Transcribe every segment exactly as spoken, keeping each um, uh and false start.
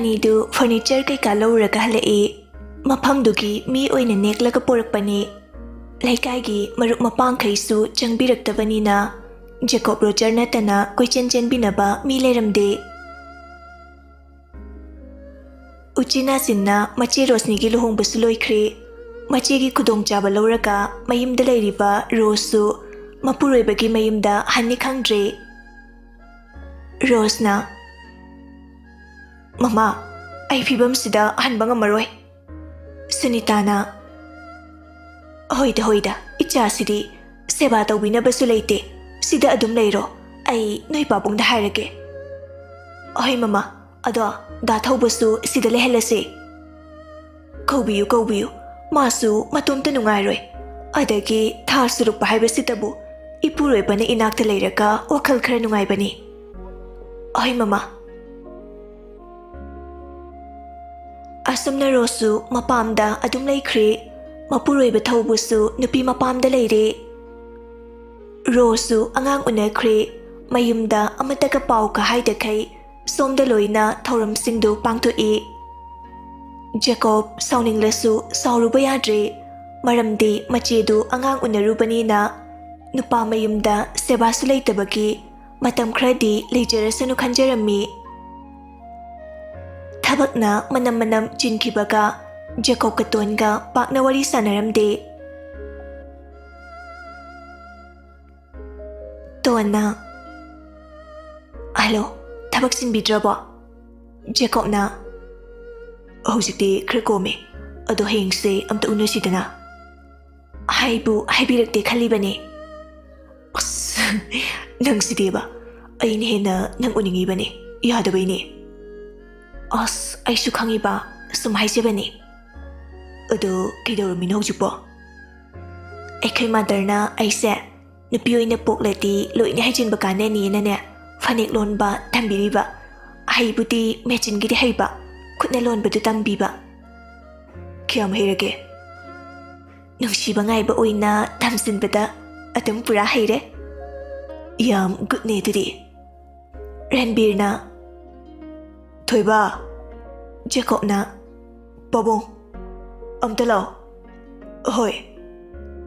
ꯑꯅꯤꯗꯨ furniture ꯀꯩꯀꯥ ꯂꯧꯔꯒ ꯍꯜꯂꯛꯏ꯫ ꯃꯐꯝꯗꯨꯒꯤ ꯃꯤ ꯑꯣꯏꯅ ꯅꯦꯛꯂꯒ ꯄꯣꯔꯛꯄꯅꯤ꯫ ꯂꯩꯀꯥꯏꯒꯤ ꯃꯔꯨꯞ ꯃꯄꯥꯡꯈꯩꯁꯨ ꯆꯪꯕꯤꯔꯛꯇꯕꯅꯤꯅ ꯖꯦꯀꯣꯕ ꯔꯣꯖꯔ ꯅꯠꯇꯅ ꯀꯣꯏꯆꯦꯟ ꯆꯦꯟꯕꯤꯅꯕ ꯃꯤ ꯂꯩꯔꯝꯗꯦ꯫ ꯎꯆꯤꯟ ꯅꯥꯆꯤꯟꯅ ꯃꯆꯦ ꯔꯣꯁꯅꯤꯒꯤ ꯂꯨꯍꯣꯡꯕꯁꯨ ꯂꯣꯏꯈ꯭ꯔꯦ꯫ ꯃꯆꯦꯒꯤ ꯈꯨꯗꯣꯡꯆꯥꯕ ꯂꯧꯔꯒ ꯃꯌꯨꯝꯗ ꯂꯩꯔꯤꯕ ꯔꯣꯁꯁꯨ ꯃꯄꯨꯔꯣꯏꯕꯒꯤ ꯃꯌꯨꯝꯗ ꯍꯟꯅꯤ ꯈꯪꯗ꯭ꯔꯦ꯫ ꯔꯣꯁꯅ, "ꯃꯃꯥ, ꯑꯩ ꯐꯤꯕꯝꯁꯤꯗ ꯍꯟꯕ ꯉꯝꯃꯔꯣꯏ꯫" ꯁꯨꯅꯤꯇꯥꯅ, "ꯍꯣꯏꯗ, ꯍꯣꯏꯗ, ꯏꯆꯥꯁꯤꯗꯤ ꯁꯦꯕꯥ ꯇꯧꯕꯤꯅꯕꯁꯨ ꯂꯩꯇꯦ, ꯁꯤꯗ ꯑꯗꯨꯝ ꯂꯩꯔꯣ, ꯑꯩ ꯅꯣꯏ ꯄꯥꯕꯨꯡꯗ ꯍꯥꯏꯔꯒꯦ꯫" "ꯍꯣꯏ ꯃꯃꯥ, ꯑꯗꯣ ꯗꯥ ꯊꯧꯕꯁꯨ ꯁꯤꯗ ꯂꯩꯍꯜꯂꯁꯦ꯫" "ꯀꯧꯕꯤꯌꯨ, ꯀꯧꯕꯤꯌꯨ, ꯃꯥꯁꯨ ꯃꯇꯣꯝꯇ ꯅꯨꯡꯉꯥꯏꯔꯣꯏ꯫ ꯑꯗꯒꯤ ꯊꯥ ꯁꯨꯔꯨꯛꯄ ꯍꯥꯏꯕꯁꯤꯇꯕꯨ ꯏꯄꯨꯔꯣꯏꯕꯅ ꯏꯅꯥꯛꯇ ꯂꯩꯔꯒ ꯋꯥꯈꯜ ꯈꯔ ꯅꯨꯡꯉꯥꯏꯕꯅꯤ꯫" "ꯍꯣꯏ ꯃꯃꯥ꯫" ꯑꯁꯨꯝꯅ ꯔꯣꯁꯁꯨ ꯃꯄꯥꯝꯗ ꯑꯗꯨꯝ ꯂꯩꯈ꯭ꯔꯦ꯫ ꯃꯄꯨꯔꯣꯏꯕ ꯊꯧꯕꯁꯨ ꯅꯨꯄꯤ ꯃꯄꯥꯝꯗ ꯂꯩꯔꯦ꯫ ꯔꯣꯁꯁꯨ ꯑꯉꯥꯡ ꯎꯅꯈ꯭ꯔꯦ꯫ ꯃꯌꯨꯝꯗ ꯑꯃꯠꯇꯒ ꯄꯥꯎꯒ ꯍꯥꯏꯗꯈꯩ ꯁꯣꯝꯗ ꯂꯣꯏꯅ ꯊꯧꯔꯝꯁꯤꯡꯗꯨ ꯄꯥꯡꯊꯣꯛꯏ꯫ ꯖꯦꯀꯣꯕ ꯁꯥꯎꯅꯤꯡꯂꯁꯨ ꯁꯥꯎꯔꯨꯕ ꯌꯥꯗ꯭ꯔꯦ, ꯃꯔꯝꯗꯤ ꯃꯆꯦꯗꯨ ꯑꯉꯥꯡ ꯎꯅꯔꯨꯕꯅꯤꯅ ꯅꯨꯄꯥ ꯃꯌꯨꯝꯗ ꯁꯦꯕꯥꯁꯨ ꯂꯩꯇꯕꯒꯤ ꯃꯇꯝ ꯈꯔꯗꯤ ꯂꯩꯖꯔꯁꯅꯨ ꯈꯟꯖꯔꯝꯃꯤ꯫ ꯊꯕꯛꯅ ꯃꯅꯝ ꯃꯅꯝ ꯆꯤꯟꯈꯤꯕꯒ ꯖꯦꯀꯣꯕꯀ ꯇꯣꯟꯒ ꯄꯥꯛꯅ ꯋꯥꯔꯤ ꯁꯥꯟꯅꯔꯝꯗꯦ꯫ ꯇꯣꯟꯅ, "ꯍꯜꯂꯣ, ꯊꯕꯛ ꯆꯤꯟꯕꯤꯗ꯭ꯔꯕꯣ?" ꯖꯦꯀꯣꯕꯅ, "ꯍꯧꯖꯤꯛꯇꯤ ꯈꯔ ꯀꯣꯝꯃꯦ, ꯑꯗꯣ ꯍꯌꯦꯡꯁꯦ ꯑꯝꯇ ꯎꯅꯁꯤꯗꯅ꯫" "ꯍꯥꯏꯕꯨ ꯍꯥꯏꯕꯤꯔꯛꯇꯦ ꯈꯜꯂꯤꯕꯅꯦ꯫" "ꯑꯁ, ꯅꯪꯁꯤꯗꯤꯕ, ꯑꯩꯅ ꯍꯦꯟꯅ ꯅꯪ ꯎꯅꯤꯡꯉꯤꯕꯅꯦ, ꯌꯥꯗꯕꯩꯅꯦ꯫" "ꯑꯁ, ꯑꯩꯁꯨ ꯈꯪꯉꯤꯕ, ꯁꯨꯝ ꯍꯥꯏꯖꯕꯅꯦ꯫" "ꯑꯗꯣ ꯀꯩꯗꯧꯔꯝꯃꯤꯅꯣ ꯍꯧꯖꯤꯛꯄꯣ?" "ꯑꯩꯈꯣꯏ ꯃꯥꯗꯔꯅ ꯑꯩꯁꯦ ꯅꯨꯄꯤ ꯑꯣꯏꯅ ꯄꯣꯛꯂꯗꯤ ꯂꯣꯏꯅ ꯍꯩꯖꯤꯟꯕ ꯀꯥꯟꯅꯅꯤꯅꯅꯦ, ꯐꯅꯦꯛ ꯂꯣꯟꯕ ꯇꯝꯕꯤꯔꯤꯕ꯫ ꯍꯩꯕꯨꯗꯤ ꯃꯦꯆꯤꯟꯒꯤꯗꯤ ꯍꯩꯕ, ꯈꯨꯠꯅ ꯂꯣꯟꯕꯗꯨ ꯇꯝꯕꯤꯕ꯫" "ꯀꯌꯥꯝ ꯍꯩꯔꯒꯦ?" "ꯅꯨꯡꯁꯤꯕ ꯉꯥꯏꯕ ꯑꯣꯏꯅ ꯇꯝꯁꯤꯟꯕꯗ ꯑꯗꯨꯝ ꯄꯨꯔꯥ ꯍꯩꯔꯦ꯫" "ꯌꯥꯝ ꯒꯨꯗꯅꯦ ꯑꯗꯨꯗꯤ꯫" ꯔꯟꯕꯤꯔꯅ, "ꯊꯣꯏꯕ, ꯖꯦꯀꯣꯕꯅ, "ꯄꯥꯕꯨꯡ, ꯑꯝꯇ ꯂꯥꯛꯑꯣ꯫" "ꯍꯣꯏ꯫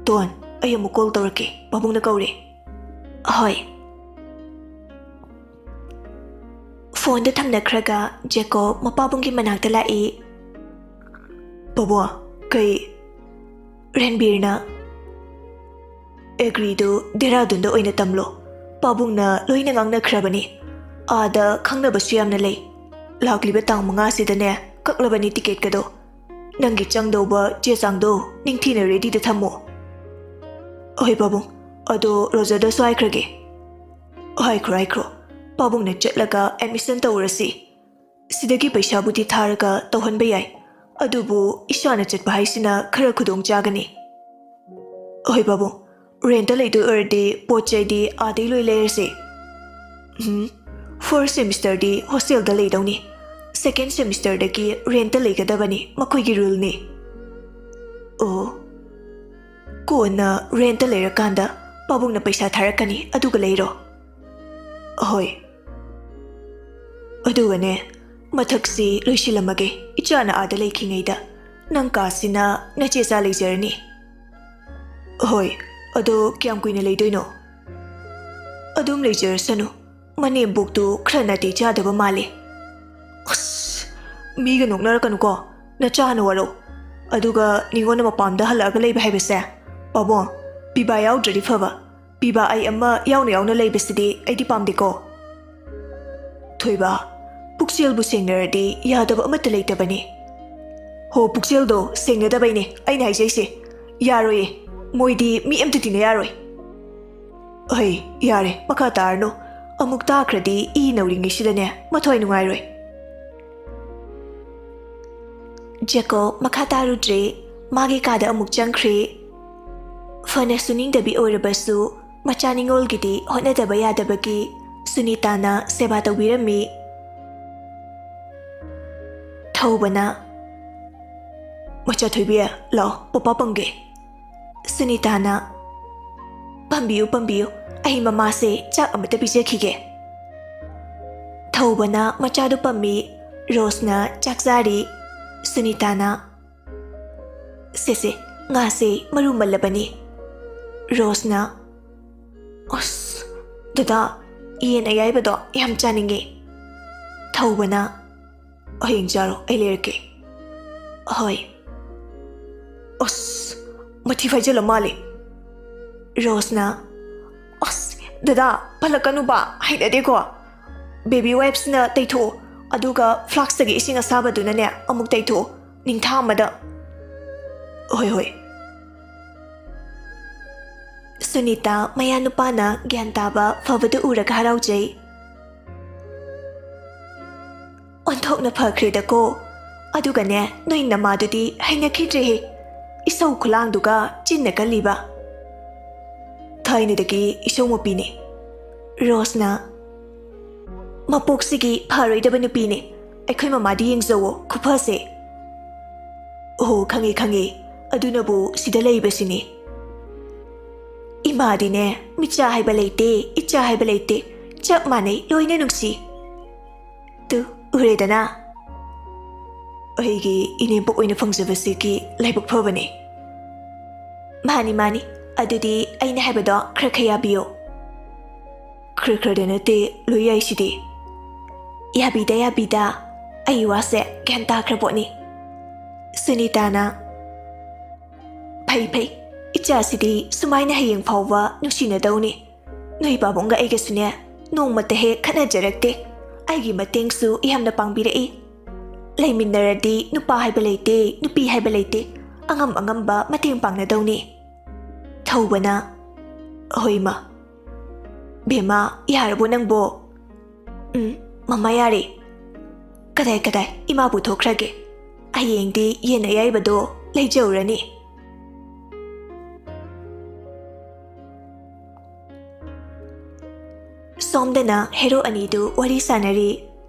ꯇꯣꯟ, ꯑꯩ ꯑꯃꯨꯛ ꯀꯣꯜ ꯇꯧꯔꯛꯀꯦ, ꯄꯥꯕꯨꯡꯅ ꯀꯧꯔꯦ꯫" "ꯍꯣꯏ꯫" ꯐꯣꯟꯗ ꯊꯝꯅꯈ꯭ꯔꯒ ꯖꯦꯀꯣꯕ ꯃꯄꯥꯕꯨꯡꯒꯤ ꯃꯅꯥꯛꯇ ꯂꯥꯛꯏ꯫ "ꯄꯥꯕꯨꯡ, ꯀꯩ?" ꯔꯟꯕꯤꯔꯅ, "ꯑꯦꯒ꯭ꯔꯤꯗꯨ ꯗꯦꯔꯥꯗꯨꯟꯗ ꯑꯣꯏꯅ ꯇꯝꯂꯣ꯫ ꯄꯥꯕꯨꯡꯅ ꯂꯣꯏꯅ ꯉꯥꯡꯅꯈ꯭ꯔꯕꯅꯤ꯫ ꯑꯥꯗ ꯈꯪꯅꯕꯁꯨ ꯌꯥꯝꯅ ꯂꯩ꯫ ꯂꯥꯛꯂꯤꯕ ꯇꯥꯡ ꯃꯉꯥꯁꯤꯗꯅꯦ ꯀꯛꯂꯕꯅꯤ ꯇꯤꯀꯦꯠꯀꯗꯣ꯫ ꯅꯪꯒꯤ ꯆꯪꯗꯧꯕ ꯆꯦ ꯆꯥꯡꯗꯣ ꯅꯤꯡꯊꯤꯅ ꯔꯦꯗꯤꯗ ꯊꯝꯃꯣ꯫" "ꯍꯣꯏ ꯄꯥꯕꯨꯡ, ꯑꯗꯣ ꯔꯣꯖꯔꯗꯁꯨ ꯍꯥꯏꯈ꯭ꯔꯒꯦ꯫" "ꯍꯥꯏꯈ꯭ꯔꯣ, ꯍꯥꯏꯈ꯭ꯔꯣ꯫ ꯄꯥꯕꯨꯡꯅ ꯆꯠꯂꯒ ꯑꯦꯗꯃꯤꯁꯟ ꯇꯧꯔꯁꯤ꯫ ꯁꯤꯗꯒꯤ ꯄꯩꯁꯥꯕꯨꯗꯤ ꯊꯥꯔꯒ ꯇꯧꯍꯟꯕ ꯌꯥꯏ, ꯑꯗꯨꯕꯨ ꯏꯁꯥꯅ ꯆꯠꯄ ꯍꯥꯏꯁꯤꯅ ꯈꯔ ꯈꯨꯗꯣꯡ ꯆꯥꯒꯅꯤ꯫" "ꯍꯣꯏ ꯄꯥꯕꯨꯡ, ꯔꯦꯟꯇ ꯂꯩꯗꯣꯏ ꯑꯣꯏꯔꯗꯤ ꯄꯣꯠ ꯆꯩꯗꯤ ꯑꯥꯗꯩ ꯂꯣꯏ ꯂꯩꯔꯁꯦ꯫" "ꯎꯝ, ꯐꯥꯔꯁ ꯁꯦꯃꯤꯁꯇꯔꯗꯤ ꯍꯣꯁꯇꯦꯜꯗ ꯂꯩꯗꯧꯅꯤ꯫ ꯁꯦꯀꯦꯟ ꯁꯦꯃꯤꯁꯇꯔꯗꯒꯤ ꯔꯦꯟꯇ ꯂꯩꯒꯗꯕꯅꯤ, ꯃꯈꯣꯏꯒꯤ ꯔꯨꯜꯅꯤ꯫" "ꯑꯣ, ꯀꯣꯟꯅ ꯔꯦꯟꯇ ꯂꯩꯔꯀꯥꯟꯗ ꯄꯥꯕꯨꯡꯅ ꯄꯩꯁꯥ ꯊꯥꯔꯛꯀꯅꯤ, ꯑꯗꯨꯒ ꯂꯩꯔꯣ꯫" "ꯍꯣꯏ꯫ ꯑꯗꯨꯒꯅꯦ, ꯃꯊꯛꯁꯤ ꯂꯣꯏꯁꯤꯜꯂꯝꯃꯒꯦ, ꯏꯆꯥꯅ ꯑꯥꯗ ꯂꯩꯈꯤꯉꯩꯗ꯫ ꯅꯪ ꯀꯥꯁꯤꯅ ꯅꯆꯦꯆꯥ ꯂꯩꯖꯔꯅꯤ꯫" "ꯍꯣꯏ, ꯑꯗꯣ ꯀꯌꯥꯝ ꯀꯨꯏꯅ ꯂꯩꯗꯣꯏꯅꯣ?" "ꯑꯗꯨꯝ ꯂꯩꯖꯔꯁꯅꯨ, ꯃꯅꯦꯝꯕꯣꯛꯇꯨ ꯈꯔ ꯅꯥꯇꯩ ꯆꯥꯗꯕ ꯃꯥꯜꯂꯦ꯫" "ꯑꯁ, ꯃꯤꯒ ꯅꯣꯛꯅꯔꯛꯀꯅꯨꯀꯣ, ꯅꯆꯥꯅ ꯋꯥꯔꯧ꯫ ꯑꯗꯨꯒ ꯅꯤꯉꯣꯟꯗ ꯃꯄꯥꯝꯗ ꯍꯜꯂꯛꯑꯒ ꯂꯩꯕ ꯍꯥꯏꯕꯁꯦ, ꯄꯥꯕꯨꯡ, ꯄꯤꯕꯥ ꯌꯥꯎꯗ꯭ꯔꯗꯤ ꯐꯕ, ꯄꯤꯕꯥ ꯑꯩ ꯑꯃ ꯌꯥꯎꯅ ꯌꯥꯎꯅ ꯂꯩꯕꯁꯤꯗꯤ ꯑꯩꯗꯤ ꯄꯥꯝꯗꯦꯀꯣ꯫" "ꯊꯣꯏꯕ, ꯄꯨꯛꯆꯦꯜꯕꯨ ꯁꯦꯡꯅꯔꯗꯤ ꯌꯥꯗꯕ ꯑꯃꯠꯇ ꯂꯩꯇꯕꯅꯤ꯫" "ꯍꯣ, ꯄꯨꯛꯆꯦꯜꯗꯣ ꯁꯦꯡꯅꯗꯕꯩꯅꯦ ꯑꯩꯅ ꯍꯥꯏꯖꯩꯁꯦ꯫ ꯌꯥꯔꯣꯏꯌꯦ, ꯃꯣꯏꯗꯤ ꯃꯤ ꯑꯝꯇ ꯇꯤꯟꯅ ꯌꯥꯔꯣꯏ꯫" "ꯍꯩ, ꯌꯥꯔꯦ, ꯃꯈꯥ ꯇꯥꯔꯅꯨ꯫ ꯑꯃꯨꯛ ꯇꯥꯈ꯭ꯔꯗꯤ ꯏ ꯅꯧꯔꯤꯉꯩꯁꯤꯗꯅꯦ ꯃꯊ꯭ꯋꯥꯏ ꯅꯨꯡꯉꯥꯏꯔꯣꯏ꯫" ꯖꯦꯀꯣꯕ ꯃꯈꯥ ꯇꯥꯔꯨꯗ꯭ꯔꯦ꯫ ꯃꯥꯒꯤ ꯀꯥꯗ ꯑꯃꯨꯛ ꯆꯪꯈ꯭ꯔꯦ꯫ ꯐꯅ ꯁꯨꯅꯤꯡꯗꯕꯤ ꯑꯣꯏꯔꯕꯁꯨ, ꯃꯆꯥ ꯅꯤꯉꯣꯜꯒꯤꯗꯤ ꯍꯣꯠꯅꯗꯕ ꯌꯥꯗꯕꯒꯤ ꯁꯨꯅꯤꯇꯥꯅ ꯁꯦꯕꯥ ꯇꯧꯕꯤꯔꯝꯃꯤ꯫ ꯊꯧꯕꯅ, "ꯃꯆꯥ ꯊꯣꯏꯕꯤ, ꯂꯥꯛꯑꯣ, ꯄꯄꯥ ꯄꯝꯒꯦ꯫" ꯁꯨꯅꯤꯇꯥꯅ, "ꯄꯝꯕꯤꯌꯨ, ꯄꯝꯕꯤꯌꯨ, ꯑꯩ ꯃꯃꯥꯁꯦ ꯆꯥꯛ ꯑꯃꯇ ꯄꯤꯖꯈꯤꯒꯦ꯫" ꯊꯧꯕꯅ ꯃꯆꯥꯗꯨ ꯄꯝꯃꯤ꯫ ꯔꯣꯁꯅ ꯆꯥꯛ ꯆꯥꯔꯤ꯫ ꯁꯨꯅꯤꯇꯥꯅ, "ꯁꯦ ꯁꯦ, ꯉꯥꯁꯦ ꯃꯔꯨ ꯃꯜꯂꯕꯅꯤ꯫" ꯔꯣꯁꯅ, "ꯑꯁ, ꯗꯗꯥ, ꯌꯦꯟ ꯑꯌꯥꯏꯕꯗꯣ ꯌꯥꯝ ꯆꯥꯅꯤꯡꯉꯦ꯫" ꯊꯧꯕꯅ, "ꯍꯌꯦꯡ ꯆꯥꯔꯣ, ꯑꯩ ꯂꯩꯔꯛꯀꯦ꯫" "ꯍꯣꯏ꯫" "ꯑꯁ, ꯃꯊꯤ ꯐꯥꯏꯖꯜꯂ ꯃꯥꯜꯂꯦ꯫" ꯔꯣꯁꯅ, "ꯑꯁ, ꯗꯗꯥ, ꯄꯜꯂꯛꯀꯅꯨꯕ, ꯍꯩꯅꯗꯦꯀꯣ꯫ ꯕꯦꯕꯤ ꯋꯥꯏꯞꯁꯅ ꯇꯩꯊꯣꯛꯑꯣ, ꯑꯗꯨꯒ ꯐ꯭ꯂꯥꯛꯁꯇꯒꯤ ꯏꯁꯤꯡ ꯑꯁꯥꯕꯗꯨꯅꯅꯦ ꯑꯃꯨꯛ ꯇꯩꯊꯣꯛꯑꯣ, ꯅꯤꯡꯊꯥ ꯑꯃꯗ꯫" "ꯍꯣꯏ, ꯍꯣꯏ꯫" ꯁꯨꯅꯤꯇꯥ ꯃꯌꯥ ꯅꯨꯄꯥꯅ ꯒ꯭ꯌꯥꯟ ꯇꯥꯕ ꯐꯕꯗꯨ ꯎꯔꯒ ꯍꯔꯥꯎꯖꯩ꯫ "ꯑꯣꯟꯊꯣꯛꯅ ꯐꯈ꯭ꯔꯦꯗꯀꯣ꯫ ꯑꯗꯨꯒꯅꯦ, ꯅꯣꯏ ꯅꯃꯥꯗꯨꯗꯤ ꯍꯩꯅꯈꯤꯗ꯭ꯔꯦꯍꯦ, ꯏꯁꯧ ꯈꯨꯂꯥꯡꯗꯨꯒ ꯆꯤꯟꯅ ꯀꯜꯂꯤꯕ꯫" "ꯊꯥꯏꯅꯗꯒꯤ ꯏꯁꯧ ꯃꯄꯤꯅꯦ꯫" ꯔꯣꯁꯅ, "ꯃꯄꯣꯛꯁꯤꯒꯤ ꯐꯔꯣꯏꯗꯕ ꯅꯨꯄꯤꯅꯦ, ꯑꯩꯈꯣꯏ ꯃꯃꯥꯗꯤ ꯌꯦꯡꯖꯧꯋꯣ ꯈꯨꯐꯁꯦ꯫" "ꯑꯣꯍꯣ, ꯈꯪꯉꯦ, ꯈꯪꯉꯦ, ꯑꯗꯨꯅꯕꯨ ꯁꯤꯗ ꯂꯩꯕꯁꯤꯅꯤ꯫" "ꯏꯃꯥꯗꯤꯅꯦ, ꯃꯤꯆꯥ ꯍꯥꯏꯕ ꯂꯩꯇꯦ, ꯏꯆꯥ ꯍꯥꯏꯕ ꯂꯩꯇꯦ, ꯆꯞ ꯃꯥꯟꯅꯩ, ꯂꯣꯏꯅ ꯅꯨꯡꯁꯤ꯫ ꯇꯨ, ꯎꯔꯦꯗꯅ? ꯑꯩꯒꯤ ꯏꯅꯦꯝꯄꯣꯛ ꯑꯣꯏꯅ ꯐꯪꯖꯕꯁꯤꯒꯤ ꯂꯥꯏꯕꯛ ꯐꯕꯅꯦ꯫" "ꯃꯥꯅꯤ, ꯃꯥꯅꯤ, ꯑꯗꯨꯗꯤ ꯑꯩꯅ ꯍꯥꯏꯕꯗꯣ ꯈꯔ ꯈꯔ ꯌꯥꯕꯤꯌꯨ꯫" "ꯈꯔ ꯈꯔꯗ ꯅꯠꯇꯦ, ꯂꯣꯏ ꯌꯥꯏꯁꯤꯗꯤ꯫" "ꯌꯥꯕꯤꯗ, ꯌꯥꯕꯤꯗ, ꯑꯩ ꯋꯥꯁꯦ ꯒ꯭ꯌꯥꯟ ꯇꯥꯈ꯭ꯔ ꯄꯣꯠꯅꯤ꯫" ꯁꯨꯅꯤꯇꯥꯅ, "ꯐꯩ, ꯐꯩ, ꯏꯆꯥꯁꯤꯗꯤ ꯁꯨꯃꯥꯏꯅ ꯍꯌꯦꯡ ꯐꯥꯎꯕ ꯅꯨꯡꯁꯤꯅꯗꯧꯅꯤ꯫ ꯅꯣꯏ ꯄꯥꯕꯨꯡꯒ ꯑꯩꯒꯁꯨꯅꯦ, ꯅꯣꯡꯃꯇ ꯍꯦꯛ ꯈꯠꯅꯖꯔꯛꯇꯦ꯫ ꯑꯩꯒꯤ ꯃꯇꯦꯡꯁꯨ ꯌꯥꯝꯅ ꯄꯥꯡꯕꯤꯔꯛꯏ꯫ ꯂꯩꯃꯤꯟꯅꯔꯗꯤ ꯅꯨꯄꯥ ꯍꯥꯏꯕ ꯂꯩꯇꯦ, ꯅꯨꯄꯤ ꯍꯥꯏꯕ ꯂꯩꯇꯦ, ꯑꯉꯝ ꯑꯉꯝꯕ ꯃꯇꯦꯡ ꯄꯥꯡꯅꯗꯧꯅꯤ꯫" ꯊꯧꯕꯅ, "ꯍꯣꯏ ꯃꯥ꯫ ꯕꯦꯝꯃ, ꯌꯥꯔꯕꯣ ꯅꯪꯕꯣ?" "ꯎꯝ, ꯃꯃꯥ ꯌꯥꯔꯦ꯫ ꯀꯗꯥꯏ ꯀꯗꯥꯏ, ꯏꯃꯥ ꯄꯨꯊꯣꯛꯈ꯭ꯔꯒꯦ꯫ ꯍꯌꯦꯡꯗꯤ ꯌꯦꯟ ꯑꯌꯥꯏꯕꯗꯣ ꯂꯩꯖꯧꯔꯅꯤ꯫" ꯁꯣꯝꯗꯅ ꯍꯦꯔꯣ ꯑꯅꯤꯗꯨ ꯋꯥꯔꯤ ꯁꯥꯟꯅꯔꯤ꯫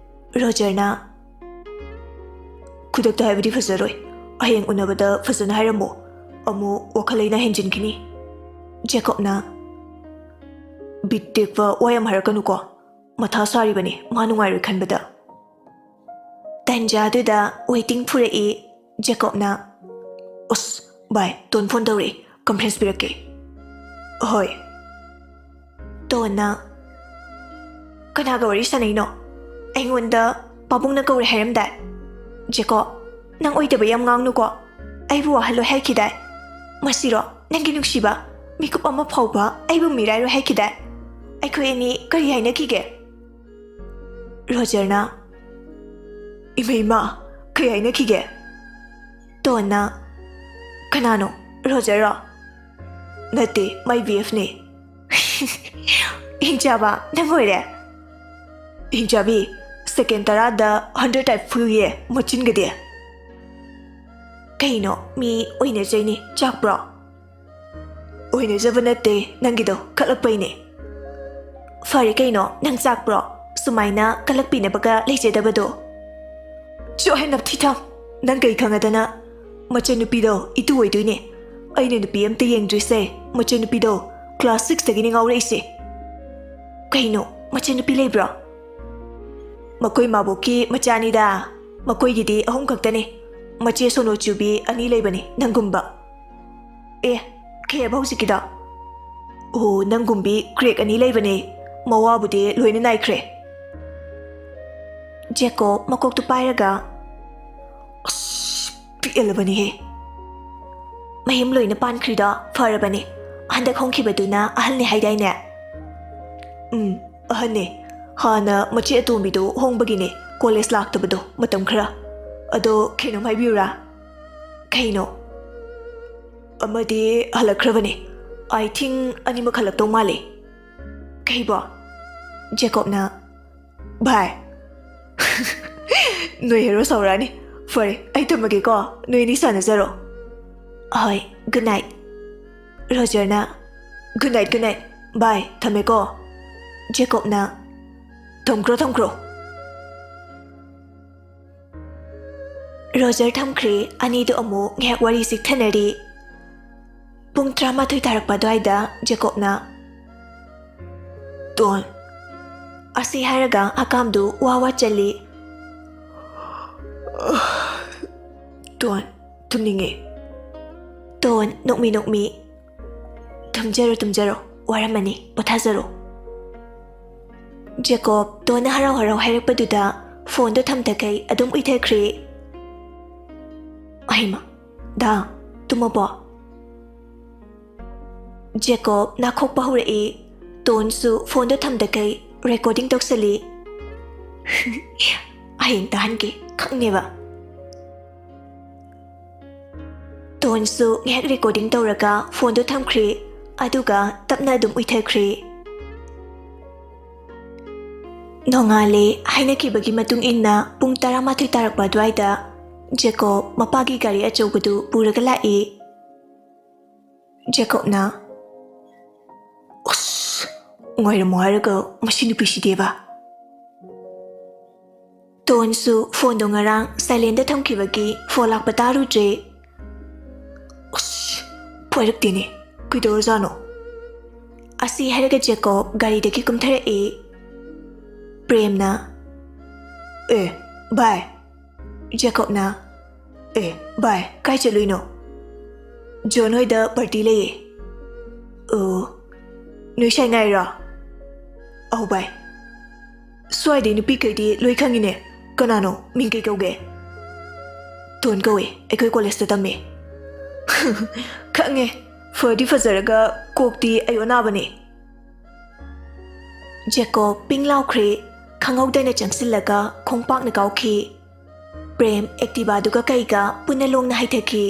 ꯔꯣꯖꯔꯅ, "ꯈꯨꯗꯛꯇ ꯍꯥꯏꯕꯗꯤ ꯐꯖꯔꯣꯏ꯫ ꯍꯌꯦꯡ ꯎꯅꯕꯗ ꯐꯖꯅ ꯍꯥꯏꯔꯝꯃꯣ꯫ ꯑꯃꯨꯛ ꯋꯥꯈꯜ ꯂꯩꯅꯥ ꯍꯦꯟꯖꯤꯟꯈꯤꯅꯤ꯫" ꯖꯦꯀꯣꯕꯅ, "ꯕꯤꯠ ꯇꯦꯛꯄ ꯋꯥ ꯌꯥꯝ ꯍꯥꯏꯔꯛꯀꯅꯨꯀꯣ꯫ ꯃꯊꯥ ꯁꯥꯔꯤꯕꯅꯤ ꯃꯥ ꯅꯨꯡꯉꯥꯏꯔꯣꯏ ꯈꯟꯕꯗ꯫" ꯇꯟꯖꯥꯗꯨꯗ ꯋꯦꯇꯤꯡ ꯐꯨꯔꯛꯏ꯫ ꯖꯦꯀꯣꯕꯅ, "ꯑꯁ, ꯚꯥꯏ, ꯇꯣꯟ ꯐꯣꯟ ꯇꯧꯔꯛꯏ, ꯀꯟꯐ꯭ꯔꯦꯟꯁ ꯄꯤꯔꯛꯀꯦ꯫" "ꯍꯣꯏ꯫" ꯇꯣꯟꯅ, "ꯀꯅꯥꯒ ꯋꯥꯔꯤ ꯁꯥꯟꯅꯩꯅꯣ? ꯑꯩꯉꯣꯟꯗ ꯄꯥꯕꯨꯡꯅ ꯀꯧꯔꯦ ꯍꯥꯏꯔꯝꯗꯥꯏ?" "ꯖꯦꯀꯣ, ꯅꯪ ꯑꯣꯏꯗꯕ ꯌꯥꯝ ꯉꯥꯡꯅꯨꯀꯣ꯫ ꯑꯩꯕꯨ ꯋꯥꯍꯜꯂꯣꯏ ꯍꯥꯏꯈꯤꯗꯥꯏ? ꯃꯁꯤꯔꯣ ꯅꯪꯒꯤ ꯅꯨꯡꯁꯤꯕ? ꯃꯤꯀꯨꯞ ꯑꯃ ꯐꯥꯎꯕ ꯑꯩꯕꯨ ꯃꯤꯔꯥꯏꯔꯣꯏ ꯍꯥꯏꯈꯤꯗꯥꯏ? ꯑꯩꯈꯣꯏ ꯑꯅꯤ ꯀꯔꯤ ꯍꯥꯏꯅꯈꯤꯒꯦ?" ꯔꯣꯖꯔꯅ, "ꯏꯃꯩꯃ, ꯀꯩ ꯍꯥꯏꯅꯈꯤꯒꯦ?" ꯇꯣꯟꯅ, "ꯀꯅꯥꯅꯣ? ꯔꯣꯖꯔꯔꯣ?" "ꯅꯠꯇꯦ, ꯃꯥꯏ ꯕꯤ ꯑꯦꯐꯅꯦ꯫" "ꯍꯤꯡꯆꯥꯕ, ꯅꯪ ꯑꯣꯏꯔꯦ?" "ꯍꯤꯡꯆꯥꯕꯤ, ꯁꯦꯀꯦꯟ ꯇꯔꯥꯗ ꯍꯟꯗ꯭ꯔꯦꯠ ꯇꯥꯏꯞ ꯐꯨꯜꯌꯦ, ꯃꯆꯤꯟꯒꯗꯤ꯫" "ꯀꯩꯅꯣ, ꯃꯤ ꯑꯣꯏꯅꯖꯩꯅꯤ, ꯆꯥꯛꯄ꯭ꯔꯣ?" "ꯑꯣꯏꯅꯖꯕ ꯅꯠꯇꯦ, ꯅꯪꯒꯤꯗꯣ ꯈꯠꯂꯛꯄꯩꯅꯦ꯫" "ꯐꯔꯦ ꯀꯩꯅꯣ, ꯅꯪ ꯆꯥꯛꯄ꯭ꯔꯣ? ꯁꯨꯃꯥꯏꯅ ꯀꯜꯂꯛꯄꯤꯅꯕꯒ ꯂꯩꯖꯗꯕꯗꯣ꯫" "ꯆꯣꯍꯦ ꯅꯞꯊꯤ ꯊꯥꯡ! ꯅꯪ ꯀꯩ ꯈꯪꯉꯗꯅ? ꯃꯆꯟꯅꯨꯄꯤꯗꯣ ꯏꯇꯨ ꯑꯣꯏꯗꯣꯏꯅꯦ꯫ ꯑꯩꯅ ꯅꯨꯄꯤ ꯑꯝꯇ ꯌꯦꯡꯗ꯭ꯔꯤꯁꯦ, ꯃꯆꯟꯅꯨꯄꯤꯗꯣ ꯀ꯭ꯂꯥꯁ ꯁꯤꯛꯁꯇꯒꯤꯅꯦ ꯉꯥꯎꯔꯛꯏꯁꯦ꯫" "ꯀꯩꯅꯣ, ꯃꯆꯟꯅꯨꯄꯤ ꯂꯩꯕ꯭ꯔꯣ?" "ꯃꯈꯣꯏ ꯃꯥꯕꯣꯛꯀꯤ ꯃꯆꯥꯅꯤꯗ꯫ ꯃꯈꯣꯏꯒꯤꯗꯤ ꯑꯍꯨꯝ ꯈꯛꯇꯅꯤ꯫ ꯃꯆꯦ ꯁꯣꯅꯣ ꯆꯨꯕꯤ ꯑꯅꯤ ꯂꯩꯕꯅꯤ, ꯅꯪꯒꯨꯝꯕ꯫" "ꯑꯦ, ꯀꯩ ꯍꯥꯏꯕ ꯍꯧꯖꯤꯛꯀꯤꯗꯣ?" "ꯑꯣ, ꯅꯪꯒꯨꯝꯕꯤ ꯀ꯭ꯔꯦꯛ ꯑꯅꯤ ꯂꯩꯕꯅꯦ꯫ ꯃꯋꯥꯕꯨꯗꯤ ꯂꯣꯏꯅ ꯅꯥꯏꯈ꯭ꯔꯦ꯫" ꯖꯦꯀꯣ ꯃꯀꯣꯛꯇꯨ ꯄꯥꯏꯔꯒ, "ꯑꯁ, ꯄꯤꯛꯑꯦꯜꯂꯕꯅꯤꯍꯦ꯫" "ꯃꯌꯨꯝ ꯂꯣꯏꯅ ꯄꯥꯟꯈ꯭ꯔꯤꯗꯣ ꯐꯔꯕꯅꯦ꯫ ꯍꯟꯗꯛ ꯍꯣꯡꯈꯤꯕꯗꯨꯅ ꯑꯍꯜꯅꯦ ꯍꯥꯏꯗꯥꯏꯅꯦ?" "ꯎꯝ, ꯑꯍꯟꯅꯦ꯫ ꯍꯥꯟꯅ ꯃꯆꯦ ꯑꯇꯣꯝꯕꯤꯗꯣ ꯍꯣꯡꯕꯒꯤꯅꯦ ꯀꯣꯂꯦꯖ ꯂꯥꯛꯇꯕꯗꯣ ꯃꯇꯝ ꯈꯔ꯫ ꯑꯗꯣ ꯀꯩꯅꯣꯝ ꯍꯥꯏꯕꯤꯌꯨꯔꯥ?" "ꯀꯩꯅꯣ?" "ꯑꯃꯗꯤ ꯍꯜꯂꯛꯈ꯭ꯔꯕꯅꯦ꯫ I think ꯑꯅꯤꯃꯛ ꯍꯜꯂꯛꯇꯧ ꯃꯥꯜꯂꯦ꯫" "ꯀꯩꯕꯣ?" ꯖꯦꯀꯣꯕꯅ, "ꯚꯥꯏ꯫" "ꯅꯣꯏ ꯍꯦꯔꯣ ꯁꯥꯎꯔꯛꯑꯅꯤ꯫ ꯐꯔꯦ, ꯑꯩ ꯊꯝꯃꯒꯦꯀꯣ, ꯅꯣꯏ ꯑꯅꯤ ꯁꯥꯟꯅꯖꯔꯣ꯫" "ꯍꯣꯏ, ꯒꯨꯗ ꯅꯥꯏꯠ꯫" ꯔꯣꯖꯔꯅ, "good night, good night, bye, ꯊꯝꯃꯦꯀꯣ꯫" ꯖꯦꯀꯣꯕꯅ, "ꯊꯝꯈ꯭ꯔꯣ, ꯊꯝꯈ꯭ꯔꯣ꯫" ꯔꯣꯖꯔ ꯊꯝꯈ꯭ꯔꯦ꯫ ꯑꯅꯤꯗꯨ ꯑꯃꯨꯛ ꯉꯥꯏꯍꯥꯛ ꯋꯥꯔꯤ ꯆꯤꯛꯊꯅꯔꯤ꯫ ꯄꯨꯡ ꯇꯔꯥꯃꯥꯊꯣꯏ ꯇꯥꯔꯛꯄ ꯑꯗꯨꯋꯥꯏꯗ ꯖꯦꯀꯣꯕꯅ, "ꯇꯣꯟ꯫" ꯑꯁꯤ ꯍꯥꯏꯔꯒ ꯍꯀꯥꯝꯗꯨ ꯋꯥ ꯋꯥ ꯆꯜꯂꯤ꯫ ꯇꯣꯟ, ꯇꯨꯝꯅꯤꯡꯉꯦ꯫ ꯇꯣꯟ, ꯅꯣꯛꯃꯤ ꯅꯣꯛꯃꯤ, "ꯇꯨꯝꯖꯔꯣ, ꯇꯨꯝꯖꯔꯣ, ꯋꯥꯔꯝꯃꯅꯤ, ꯄꯣꯊꯥꯖꯔꯣ"꯫ ꯖꯦꯀꯣꯕ, ꯇꯣꯟꯅ ꯍꯔꯥꯎ ꯍꯔꯥꯎ ꯍꯥꯏꯔꯛꯄꯗꯨꯗ ꯐꯣꯟꯗꯣ ꯊꯝꯗꯈꯩ ꯑꯗꯨꯝ ꯎꯏꯊꯈ꯭ꯔꯦ꯫ ꯑꯍꯩꯃ, ꯗꯥ, ꯇꯨꯝꯃꯕꯣ? ꯖꯦꯀꯣꯕ ꯅꯥꯈꯣꯛꯄ ꯍꯧꯔꯛꯏ꯫ ꯇꯣꯟꯁꯨ ꯐꯣꯟꯗꯣ ꯊꯝꯗꯈꯩ ꯔꯦꯀꯣꯔꯗꯤꯡ ꯇꯧꯁꯜꯂꯤ꯫ "ꯍꯌꯦꯡ ꯇꯥꯍꯟꯒꯦ ꯈꯪꯅꯦꯕ"꯫ ꯇꯣꯟꯁꯨ ꯉꯥꯏꯍꯥꯛ ꯔꯦꯀꯣꯔꯗꯤꯡ ꯇꯧꯔꯒ ꯐꯣꯟꯗꯣ ꯊꯝꯈ꯭ꯔꯦ, ꯑꯗꯨꯒ ꯇꯞꯅ ꯑꯗꯨꯝ ꯎꯏꯊꯈ꯭ꯔꯦ꯫ ꯅꯣꯡꯉꯥꯜꯂꯦ꯫ ꯍꯥꯏꯅꯈꯤꯕꯒꯤ ꯃꯇꯨꯡ ꯏꯟꯅ ꯄꯨꯡ ꯇꯔꯥꯃꯥꯊꯣꯏ ꯇꯥꯔꯛꯄ ꯑꯗꯨꯋꯥꯏꯗ ꯖꯦꯀꯣꯕ ꯃꯄꯥꯒꯤ ꯒꯥꯔꯤ ꯑꯆꯧꯕꯗꯨ ꯄꯨꯔꯒ ꯂꯥꯛꯏ꯫ ꯖꯦꯀꯣꯕꯅ, "ꯑꯁ, ꯉꯥꯏꯔꯝꯃꯣ ꯍꯥꯏꯔꯒ ꯃꯁꯤ ꯅꯨꯄꯤꯁꯤꯗꯤꯕ"꯫ ꯇꯣꯟꯁꯨ ꯐꯣꯟꯗꯣ ꯉꯔꯥꯡ ꯁꯥꯏꯂꯦꯟꯗ ꯊꯝꯈꯤꯕꯒꯤ ꯐꯣꯟ ꯂꯥꯛꯄ ꯇꯥꯔꯨꯗ꯭ꯔꯦ꯫ "ꯑꯁ, ꯄꯥꯏꯔꯛꯇꯦꯅꯦ, ꯀꯩꯗꯧꯔꯖꯥꯠꯅꯣ?" ꯑꯁꯤ ꯍꯥꯏꯔꯒ ꯖꯦꯀꯣꯕ ꯒꯥꯔꯤꯗꯒꯤ ꯀꯨꯝꯊꯔꯛꯏ꯫ ꯄ꯭ꯔꯦꯝꯅ, "ꯑꯦ, ꯚꯥꯏ"꯫ ꯖꯦꯀꯣꯕꯅ, "ꯑꯦ, ꯚꯥꯏ, ꯀꯥꯏ ꯆꯠꯂꯨꯏꯅꯣ?" "ꯖꯣꯟ ꯍꯣꯏꯗ ꯄꯥꯔꯇꯤ ꯂꯩꯌꯦ"꯫ "ꯑꯣ, ꯅꯣꯏ ꯁꯥꯏ ꯉꯥꯏꯔꯣ?" "ꯑꯧ, ꯚꯥꯏ"꯫ "ꯁ꯭ꯋꯥꯏꯗꯩ ꯅꯨꯄꯤꯈꯩꯗꯤ ꯂꯣꯏ ꯈꯪꯉꯤꯅꯦ꯫ ꯀꯅꯥꯅꯣ? ꯃꯤꯡ ꯀꯩ ꯀꯧꯒꯦ?" "ꯇꯣꯟ ꯀꯧꯋꯦ, ꯑꯩꯈꯣꯏ ꯀꯣꯂꯦꯖꯇ ꯇꯝꯃꯦ"꯫ "ꯈꯪꯉꯦ, ꯐꯗꯤ ꯐꯖꯔꯒ ꯀꯣꯛꯇꯤ ꯑꯌꯣ ꯑꯅꯥꯕꯅꯦ"꯫ ꯖꯦꯀꯣꯕ ꯄꯤꯡ ꯂꯥꯎꯈ꯭ꯔꯦ꯫ ꯈꯪꯍꯧꯗꯅ ꯆꯪꯁꯤꯜꯂꯒ ꯈꯣꯡꯄꯥꯛꯅ ꯀꯥꯎꯈꯤ꯫ ꯄ꯭ꯔꯦꯝ ꯑꯦꯛꯇꯤꯚꯥꯗꯨꯒ ꯀꯩꯒ ꯄꯨꯟꯅ ꯂꯣꯡꯅ ꯍꯥꯏꯊꯈꯤ꯫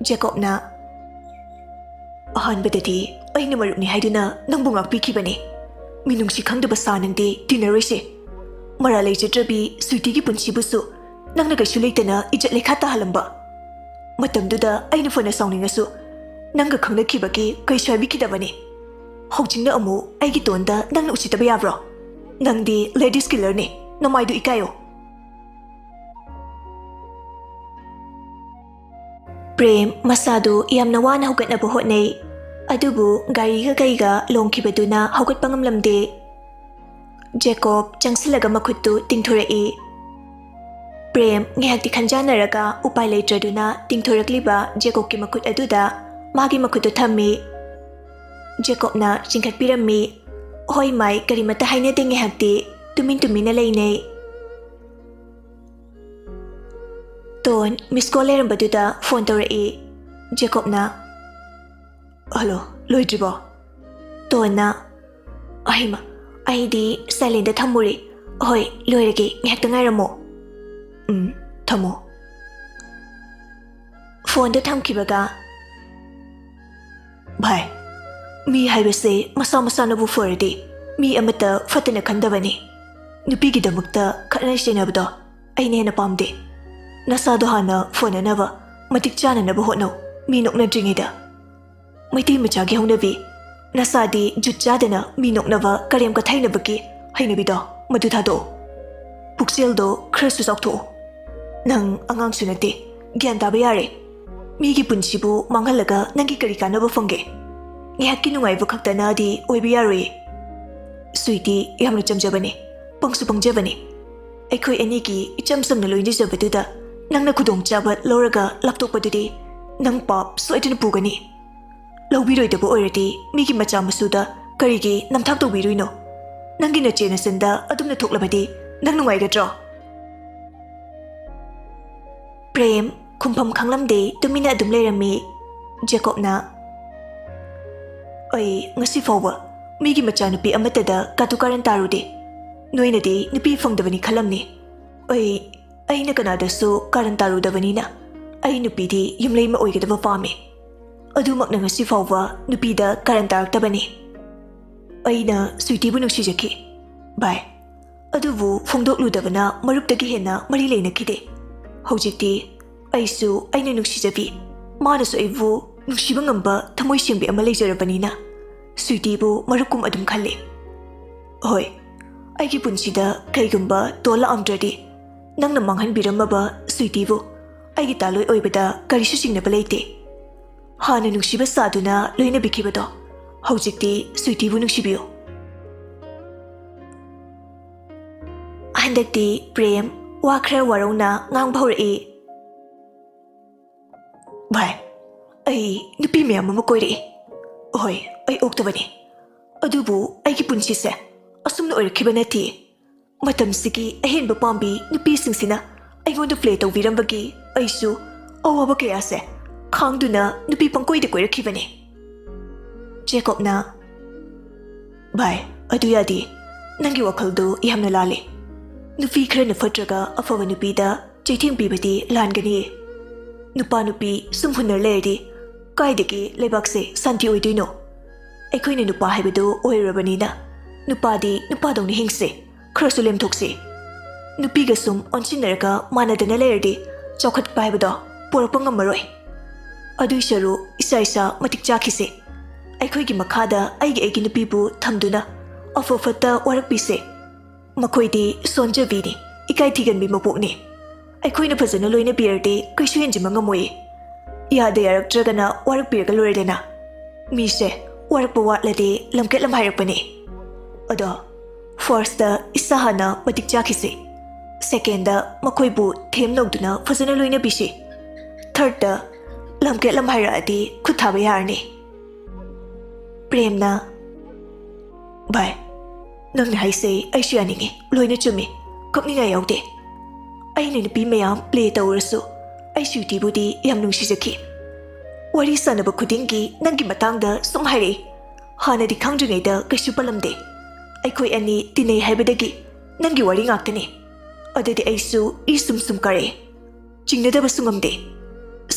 ꯖꯦꯀꯣꯕꯅ, "ꯑꯍꯥꯟꯕꯗꯗꯤ ꯑꯩꯅ ꯃꯔꯨꯞꯅꯤ ꯍꯥꯏꯗꯨꯅ ꯅꯪꯕꯨ ꯉꯥꯛꯄꯤꯈꯤꯕꯅꯤ꯫ ꯃꯤꯅꯨꯡꯁꯤ ꯈꯪꯗꯕ ꯁꯥ ꯅꯪꯗꯤ ꯇꯤꯟꯅꯔꯣꯏꯁꯦ꯫ ꯃꯔꯥꯜ ꯂꯩꯖꯗ꯭ꯔꯕꯤ ꯁ꯭ꯋꯤꯇꯤꯒꯤ ꯄꯨꯟꯁꯤꯕꯨꯁꯨ ꯅꯪꯅ ꯀꯩꯁꯨ ꯂꯩꯇꯅ ꯏꯖꯠ ꯂꯩꯈꯥ ꯇꯥꯍꯜꯂꯝꯕ꯫ ꯃꯇꯝꯗꯨꯗ ꯑꯩꯅ ꯐꯅ ꯁꯥꯎꯅꯤꯡꯉꯁꯨ ꯅꯪꯒ ꯈꯪꯅꯈꯤꯕꯒꯤ ꯀꯩꯁꯨ ꯍꯥꯏꯕꯤꯈꯤꯗꯕꯅꯤ꯫ ꯍꯧꯖꯤꯛꯅ ꯑꯃꯨꯛ ꯑꯩꯒꯤ ꯇꯣꯟꯗ ꯅꯪꯅ ꯎꯁꯤꯠꯇꯕ ꯌꯥꯕ꯭ꯔꯣ? ꯅꯪꯗꯤ ꯂꯦꯗꯤꯁ ꯀꯤꯂꯔꯅꯤ, ꯅꯃꯥꯏꯗꯨ ꯏꯀꯥꯏꯌꯣ"꯫ ꯄ꯭ꯔꯦꯝ ꯃꯁꯥꯗꯨ ꯌꯥꯝꯅ ꯋꯥꯅ ꯍꯧꯒꯠꯅꯕ ꯍꯣꯠꯅꯩ, ꯑꯗꯨꯕꯨ ꯒꯥꯔꯤꯒ ꯀꯩꯒ ꯂꯣꯡꯈꯤꯕꯗꯨꯅ ꯍꯧꯒꯠꯄ ꯉꯝꯂꯝꯗꯦ꯫ ꯖꯦꯀꯣꯕ ꯆꯪꯁꯤꯜꯂꯒ ꯃꯈꯨꯠꯇꯨ ꯇꯤꯡꯊꯣꯔꯛꯏ꯫ ꯄ꯭ꯔꯦꯝ ꯉꯥꯏꯍꯥꯛꯇꯤ ꯈꯟꯖꯥꯟꯅꯔꯒ ꯎꯄꯥꯏ ꯂꯩꯇ꯭ꯔꯗꯨꯅ ꯇꯤꯡꯊꯣꯔꯛꯂꯤꯕ ꯖꯦꯀꯣꯕꯀꯤ ꯃꯈꯨꯠ ꯑꯗꯨꯗ ꯃꯥꯒꯤ ꯃꯈꯨꯠꯇꯨ ꯊꯝꯃꯤ꯫ ꯖꯦꯀꯣꯕꯅ ꯆꯤꯡꯈꯠꯄꯤꯔꯝꯃꯤ꯫ ꯍꯣꯏ ꯃꯥꯏ, ꯀꯔꯤꯃꯠꯇ ꯍꯥꯏꯅꯗꯦ, ꯉꯥꯏꯍꯥꯛꯇꯤ ꯇꯨꯃꯤꯟ ꯇꯨꯃꯤꯟꯅ ꯂꯩꯅꯩ꯫ ꯇꯣꯟ ꯃꯤꯁ ꯀꯣꯜ ꯂꯩꯔꯝꯕꯗꯨꯗ ꯐꯣꯟ ꯇꯧꯔꯛꯏ꯫ ꯖꯦꯀꯣꯕꯅ, "ꯍꯜꯂꯣ, ꯂꯣꯏꯗ꯭ꯔꯤꯕꯣ?" ꯇꯣꯟꯅ, "ꯑꯍꯩꯃ, ꯑꯩꯗꯤ ꯁꯥꯏꯂꯦꯟꯗ ꯊꯝꯃꯨꯔꯦ꯫ ꯍꯣꯏ, ꯂꯣꯏꯔꯒꯦ, ꯉꯥꯏꯍꯥꯛꯇ ꯉꯥꯏꯔꯝꯃꯣ꯫" "ꯎꯝ, ꯊꯝꯃꯣ꯫" ꯐꯣꯟꯗ ꯊꯝꯈꯤꯕꯒ, "ꯚꯥꯏ, ꯃꯤ ꯍꯥꯏꯕꯁꯦ ꯃꯁꯥ ꯃꯁꯥꯅꯕꯨ ꯐꯔꯗꯤ ꯃꯤ ꯑꯃꯠꯇ ꯐꯠꯇꯅ ꯈꯟꯗꯕꯅꯤ꯫ ꯅꯨꯄꯤꯒꯤꯗꯃꯛꯇ ꯈꯠꯅ ꯆꯩꯅꯕꯗꯣ ꯑꯩꯅ ꯍꯦꯟꯅ ꯄꯥꯝꯗꯦ꯫ ꯅꯁꯥꯗꯣ ꯍꯥꯟꯅ ꯐꯅꯅꯕ ꯃꯇꯤꯛ ꯆꯥꯅꯅꯕ ꯍꯣꯠꯅꯧ, ꯃꯤ ꯅꯣꯛꯅꯗ꯭ꯔꯤꯉꯩꯗ꯫ ꯃꯩꯇꯩ ꯃꯆꯥꯒꯤ ꯍꯧꯅꯕꯤ, ꯅꯁꯥꯗꯤ ꯖꯨꯠ ꯆꯥꯗꯅ ꯃꯤ ꯅꯣꯛꯅꯕ, ꯀꯔꯦꯝ ꯀꯊꯥꯏꯅꯕꯒꯤ ꯍꯩꯅꯕꯤꯗꯣ, ꯃꯗꯨ ꯊꯥꯗꯣꯛꯑꯣ꯫ ꯄꯨꯛꯆꯦꯜꯗꯣ ꯈꯔꯁꯨ ꯆꯥꯎꯊꯣꯛꯑꯣ꯫ ꯅꯪ ꯑꯉꯥꯡꯁꯨ ꯅꯠꯇꯦ, ꯒ꯭ꯌꯥꯟ ꯇꯥꯕ ꯌꯥꯔꯦ꯫ ꯃꯤꯒꯤ ꯄꯨꯟꯁꯤꯕꯨ ꯃꯥꯡꯍꯜꯂꯒ ꯅꯪꯒꯤ ꯀꯔꯤ ꯀꯥꯟꯅꯕ ꯐꯪꯒꯦ? ꯉꯥꯏꯍꯥꯛꯀꯤ ꯅꯨꯡꯉꯥꯏꯕ ꯈꯛꯇꯅꯗꯤ ꯑꯣꯏꯕ ꯌꯥꯔꯣꯏꯌꯦ꯫ ꯁ꯭ꯋꯤꯇꯤ ꯌꯥꯝꯅ ꯆꯝꯖꯕꯅꯤ, ꯄꯪꯁꯨ ꯄꯪꯖꯕꯅꯤ꯫ ꯑꯩꯈꯣꯏ ꯑꯅꯤꯒꯤ ꯏꯆꯝ ꯆꯝꯅ ꯂꯣꯏꯅꯖꯕꯗꯨꯗ ꯅꯪꯅ ꯈꯨꯗꯣꯡꯆꯥꯕ ꯂꯧꯔꯒ ꯂꯥꯞꯊꯣꯛꯄꯗꯨꯗꯤ ꯅꯪ ꯄꯥꯞ ꯁꯣꯏꯗꯅ ꯄꯨꯒꯅꯤ꯫ ꯂꯧꯕꯤꯔꯣꯏꯗꯕ ꯑꯣꯏꯔꯗꯤ ꯃꯤꯒꯤ ꯃꯆꯥ ꯃꯁꯨꯗ ꯀꯔꯤꯒꯤ ꯅꯝꯊꯥꯛ ꯇꯧꯕꯤꯔꯨꯏꯅꯣ? ꯅꯪꯒꯤ ꯅꯆꯦ ꯅꯆꯟꯗ ꯑꯗꯨꯝꯅ ꯊꯣꯛꯂꯕꯗꯤ ꯅꯪ ꯅꯨꯡꯉꯥꯏꯒꯗ꯭ꯔꯣ?" ꯄ꯭ꯔꯦꯝ ꯈꯨꯝꯐꯝ ꯈꯪꯂꯝꯗꯦ, ꯇꯨꯃꯤꯟꯅ ꯑꯗꯨꯝ ꯂꯩꯔꯝꯃꯤ꯫ ꯖꯦꯀꯣꯕꯅ, "ꯑꯩ ꯉꯁꯤ ꯐꯥꯎꯕ ꯃꯤꯒꯤ ꯃꯆꯥꯅꯨꯄꯤ ꯑꯃꯠꯇꯗ ꯀꯥꯇꯨ ꯀꯥꯔꯟ ꯇꯥꯔꯨꯗꯦ꯫ ꯅꯣꯏꯅꯗꯤ ꯅꯨꯄꯤ ꯐꯪꯗꯕꯅꯤ ꯈꯜꯂꯝꯅꯤ꯫ ꯑꯩ, ꯑꯩꯅ ꯀꯅꯥꯗꯁꯨ ꯀꯥꯔꯟ ꯇꯥꯔꯨꯗꯕꯅꯤꯅ ꯑꯩ ꯅꯨꯄꯤꯗꯤ ꯌꯨꯝꯂꯩꯃ ꯑꯣꯏꯒꯗꯕ ꯄꯥꯝꯃꯤ꯫ ꯑꯗꯨꯃꯛꯅ ꯉꯁꯤ ꯐꯥꯎꯕ ꯅꯨꯄꯤꯗ ꯀꯥꯔꯟ ꯇꯥꯔꯛꯇꯕꯅꯤ꯫ ꯑꯩꯅ ꯁ꯭ꯋꯤꯇꯤꯕꯨ ꯅꯨꯡꯁꯤꯖꯈꯤ, ꯚꯥꯏ꯫ ꯑꯗꯨꯕꯨ ꯐꯣꯡꯗꯣꯛꯂꯨꯗꯕꯅ ꯃꯔꯨꯞꯇꯒꯤ ꯍꯦꯟꯅ ꯃꯔꯤ ꯂꯩꯅꯈꯤꯗꯦ꯫ ꯍꯧꯖꯤꯛꯇꯤ ꯑꯩꯁꯨ ꯑꯩꯅ ꯅꯨꯡꯁꯤꯖꯕꯤ, ꯃꯥꯅꯁꯨ ꯑꯩꯕꯨ ꯅꯨꯡꯁꯤꯕ ꯉꯝꯕ ꯊꯃꯣꯏ ꯁꯦꯡꯕꯤ ꯑꯃ ꯂꯩꯖꯔꯕꯅꯤꯅ ꯁ꯭ꯋꯤꯇꯤꯕꯨ ꯃꯔꯨꯞꯀꯨꯝ ꯑꯗꯨꯝ ꯈꯜꯂꯤ꯫ ꯍꯣꯏ, ꯑꯩꯒꯤ ꯄꯨꯟꯁꯤꯗ ꯀꯩꯒꯨꯝꯕ ꯇꯣꯜꯂꯛꯑꯝꯗ꯭ꯔꯗꯤ ꯅꯪꯅ ꯃꯥꯡꯍꯟꯕꯤꯔꯝꯃꯕ ꯁ꯭ꯋꯤꯇꯤꯕꯨ ꯑꯩꯒꯤ ꯇꯥꯂꯣꯏ ꯑꯣꯏꯕꯗ ꯀꯔꯤꯁꯨ ꯆꯤꯡꯅꯕ ꯂꯩꯇꯦ꯫ ꯍꯥꯟꯅ ꯅꯨꯡꯁꯤꯕ ꯁꯥꯗꯨꯅ ꯂꯣꯏꯅꯕꯤꯈꯤꯕꯗꯣ ꯍꯧꯖꯤꯛꯇꯤ ꯁ꯭ꯋꯤꯇꯤꯕꯨ ꯅꯨꯡꯁꯤꯕꯤꯌꯨ꯫" ꯍꯟꯗꯛꯇꯤ ꯄ꯭ꯔꯦꯝ ꯋꯥ ꯈꯔ ꯋꯥꯔꯧꯅ ꯉꯥꯡꯕ ꯍꯧꯔꯛꯏ꯫ "ꯚꯥꯏ, ꯑꯩ ꯅꯨꯄꯤ ꯃꯌꯥꯝ ꯑꯃ ꯀꯣꯏꯔꯛꯏ꯫ ꯍꯣꯏ, ꯑꯩ ꯑꯣꯛꯇꯕꯅꯤ꯫ ꯑꯗꯨꯕꯨ ꯑꯩꯒꯤ ꯄꯨꯟꯁꯤꯁꯦ ꯑꯁꯨꯝꯅ ꯑꯣꯏꯔꯛꯈꯤꯕ ꯅꯠꯇꯦ꯫ ꯃꯇꯝꯁꯤꯒꯤ ꯑꯍꯦꯟꯕ ꯄꯥꯝꯕꯤ ꯅꯨꯄꯤꯁꯤꯡꯁꯤꯅ ꯑꯩꯉꯣꯟꯗ ꯄ꯭ꯂꯦ ꯇꯧꯕꯤꯔꯝꯕꯒꯤ ꯑꯩꯁꯨ ꯑꯋꯥꯕ ꯀꯌꯥꯁꯦ ꯈꯥꯡꯗꯨꯅ ꯅꯨꯄꯤ ꯄꯪꯀꯣꯏꯗ ꯀꯣꯏꯔꯛꯈꯤꯕꯅꯤ꯫" ꯖꯦꯀꯣꯕꯅ, "ꯚꯥꯏ, ꯑꯗꯨ ꯌꯥꯗꯦ꯫ ꯅꯪꯒꯤ ꯋꯥꯈꯜꯗꯨ ꯌꯥꯝꯅ ꯂꯥꯜꯂꯦ꯫ ꯅꯨꯄꯤ ꯈꯔꯅ ꯐꯠꯇ꯭ꯔꯒ ꯑꯐꯕ ꯅꯨꯄꯤꯗ ꯆꯩꯊꯦꯡ ꯄꯤꯕꯗꯤ ꯂꯥꯟꯒꯅꯤ꯫ ꯅꯨꯄꯥ ꯅꯨꯄꯤ ꯁꯨꯝ ꯍꯨꯟꯅꯔ ꯂꯩꯔꯗꯤ ꯀꯥꯏꯗꯒꯤ ꯂꯩꯕꯥꯛꯁꯦ ꯁꯥꯟꯇꯤ ꯑꯣꯏꯗꯣꯏꯅꯣ? ꯑꯩꯈꯣꯏꯅ ꯅꯨꯄꯥ ꯍꯥꯏꯕꯗꯨ ꯑꯣꯏꯔꯨꯔꯕꯅꯤꯅ ꯅꯨꯄꯥꯗꯤ ꯅꯨꯄꯥꯗꯧꯅ ꯍꯤꯡꯁꯦ, ꯈꯔꯁꯨ ꯂꯦꯝꯊꯣꯛꯁꯤ꯫ ꯅꯨꯄꯤꯒ ꯁꯨꯝ ꯑꯣꯟꯁꯤꯟꯅꯔꯒ ꯃꯥꯟꯅꯗꯅ ꯂꯩꯔꯗꯤ ꯆꯥꯎꯈꯠꯄ ꯍꯥꯏꯕꯗꯣ ꯄꯨꯔꯛꯄ ꯉꯝꯃꯔꯣꯏ꯫ ꯑꯗꯨꯏ ꯁꯔꯨꯛ ꯏꯁꯥ ꯏꯁꯥ ꯃꯇꯤꯛ ꯆꯥꯈꯤꯁꯦ꯫ ꯑꯩꯈꯣꯏꯒꯤ ꯃꯈꯥꯗ ꯑꯩꯒꯤ ꯑꯩꯒꯤ ꯅꯨꯄꯤꯕꯨ ꯊꯝꯗꯨꯅ ꯑꯐ ꯐꯠꯇ ꯋꯥꯔꯛꯄꯤꯁꯦ꯫ ꯃꯈꯣꯏꯗꯤ ꯁꯣꯟꯖꯕꯤꯅꯤ, ꯏꯀꯥꯏ ꯊꯤꯒꯟꯕꯤ ꯃꯄꯣꯛꯅꯤ꯫ ꯑꯩꯈꯣꯏꯅ ꯐꯖꯅ ꯂꯣꯏꯅꯕꯤꯔꯗꯤ ꯀꯩꯁꯨ ꯍꯦꯟꯖꯤꯟꯕ ꯉꯝꯃꯣꯏ꯫ ꯌꯥꯗ ꯌꯥꯔꯛꯇ꯭ꯔꯒꯅ ꯋꯥꯔꯛꯄꯤꯔꯒ ꯂꯣꯏꯔꯦꯗꯅ꯫ ꯃꯤꯁꯦ ꯋꯥꯔꯛꯄ ꯋꯥꯠꯂꯗꯤ ꯂꯝꯀꯦꯠ ꯂꯝ ꯍꯥꯏꯔꯛꯄꯅꯤ꯫ ꯑꯗꯣ ꯐꯥꯔꯁꯇ ꯏꯁꯥ ꯍꯥꯟꯅ ꯃꯇꯤꯛ ꯆꯥꯈꯤꯁꯤ꯫ ꯁꯦꯀꯦꯟꯗ ꯃꯈꯣꯏꯕꯨ ꯊꯦꯝ ꯅꯧꯗꯨꯅ ꯐꯖꯅ ꯂꯣꯏꯅꯕꯤꯁꯤ꯫ ꯊꯥꯔꯗꯇ ꯂꯝꯀꯦꯠ ꯂꯝ ꯍꯥꯏꯔꯛꯑꯗꯤ ꯈꯨꯠ ꯊꯥꯕ ꯌꯥꯔꯅꯤ꯫" ꯄ꯭ꯔꯦꯝꯅ, "ꯚꯥꯏ, ꯅꯪꯅ ꯍꯥꯏꯁꯦ ꯑꯩꯁꯨ ꯌꯥꯅꯤꯡꯉꯤ, ꯂꯣꯏꯅ ꯆꯨꯝꯃꯤ, ꯀꯞꯅꯤꯡꯉꯥꯏ ꯌꯥꯎꯗꯦ꯫ ꯑꯩꯅ ꯅꯨꯄꯤ ꯃꯌꯥꯝ ꯄ꯭ꯂꯦ ꯇꯧꯔꯁꯨ ꯑꯩ ꯁ꯭ꯋꯤꯇꯤꯕꯨꯗꯤ ꯌꯥꯝ ꯅꯨꯡꯁꯤꯖꯈꯤ꯫ ꯋꯥꯔꯤ ꯁꯥꯟꯅꯕ ꯈꯨꯗꯤꯡꯒꯤ ꯅꯪꯒꯤ ꯃꯇꯥꯡꯗ ꯁꯨꯝ ꯍꯥꯏꯔꯛꯏ꯫ ꯍꯥꯟꯅꯗꯤ ꯈꯪꯗ꯭ꯔꯤꯉꯩꯗ ꯀꯩꯁꯨ ꯄꯜꯂꯝꯗꯦ꯫ ꯑꯩꯈꯣꯏ ꯑꯅꯤ ꯇꯤꯟꯅꯩ ꯍꯥꯏꯕꯗꯒꯤ ꯅꯪꯒꯤ ꯋꯥꯔꯤ ꯉꯥꯛꯇꯅꯤ꯫ ꯑꯗꯨꯗꯤ ꯑꯩꯁꯨ ꯏ ꯁꯨꯝ ꯁꯨꯝ ꯀꯥꯔꯛꯑꯦ꯫ ꯆꯤꯡꯅꯗꯕꯁꯨ ꯉꯝꯗꯦ꯫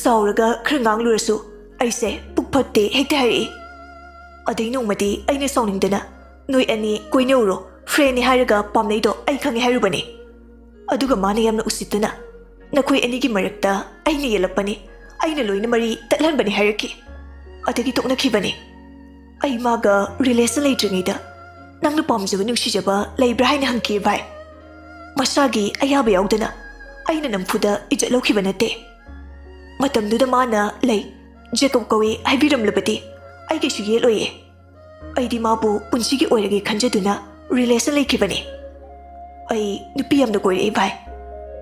ꯁꯥꯎꯔꯒ ꯈꯔ ꯉꯥꯡꯂꯨꯔꯁꯨ ꯑꯩꯁꯦ ꯄꯨꯛ ꯐꯠꯇꯦ ꯍꯦꯛꯇ ꯍꯥꯏꯔꯛꯏ꯫ ꯑꯗꯩ ꯅꯣꯡꯃꯗꯤ ꯑꯩꯅ ꯁꯥꯎꯅꯤꯡꯗꯅ ꯅꯣꯏ ꯑꯅꯤ ꯀꯣꯏꯅꯧꯔꯣ, ꯐ꯭ꯔꯦꯟꯅꯤ ꯍꯥꯏꯔꯒ ꯄꯥꯝꯅꯩꯗꯣ ꯑꯩ ꯈꯪꯉꯦ ꯍꯥꯏꯔꯨꯕꯅꯦ꯫ ꯑꯗꯨꯒ ꯃꯥꯅ ꯌꯥꯝꯅ ꯎꯁꯤꯠꯇꯅ ꯅꯈꯣꯏ ꯑꯅꯤꯒꯤ ꯃꯔꯛꯇ ꯑꯩꯅ ꯌꯦꯜꯂꯛꯄꯅꯤ, ꯑꯩꯅ ꯂꯣꯏꯅ ꯃꯔꯤ ꯇꯠꯍꯟꯕꯅꯤ ꯍꯥꯏꯔꯛꯈꯤ꯫ ꯑꯗꯒꯤ ꯇꯣꯛꯅꯈꯤꯕꯅꯤ꯫ ꯑꯩ ꯃꯥꯒ ꯔꯤꯂꯦꯁꯟ ꯂꯩꯇ꯭ꯔꯤꯉꯩꯗ ꯅꯪꯅ ꯄꯥꯝꯖꯕ ꯅꯨꯡꯁꯤꯖꯕ ꯂꯩꯕ꯭ꯔꯥ ꯍꯥꯏꯅ ꯍꯪꯈꯤ ꯚꯥꯏ꯫ ꯃꯁꯥꯒꯤ ꯑꯌꯥꯕ ꯌꯥꯎꯗꯅ ꯑꯩꯅ ꯅꯝꯐꯨꯗ ꯏꯖꯠ ꯂꯧꯈꯤꯕ ꯅꯠꯇꯦ꯫ ꯃꯇꯝꯗꯨꯗ ꯃꯥꯅ ꯂꯩ, ꯖꯦꯀꯣꯕ ꯀꯧꯏ ꯍꯥꯏꯕꯤꯔꯝꯂꯕꯗꯤ ꯑꯩ ꯀꯩꯁꯨ ꯌꯦꯠꯂꯣꯏꯌꯦ꯫ ꯑꯩꯗꯤ ꯃꯥꯕꯨ ꯄꯨꯟꯁꯤꯒꯤ ꯑꯣꯏꯔꯒꯦ ꯈꯟꯖꯗꯨꯅ ꯔꯤꯂꯦꯁꯟ ꯂꯩꯈꯤꯕꯅꯤ꯫ ꯑꯩ ꯅꯨꯄꯤ ꯌꯥꯝꯅ ꯀꯣꯏꯔꯛꯏ ꯚꯥꯏ꯫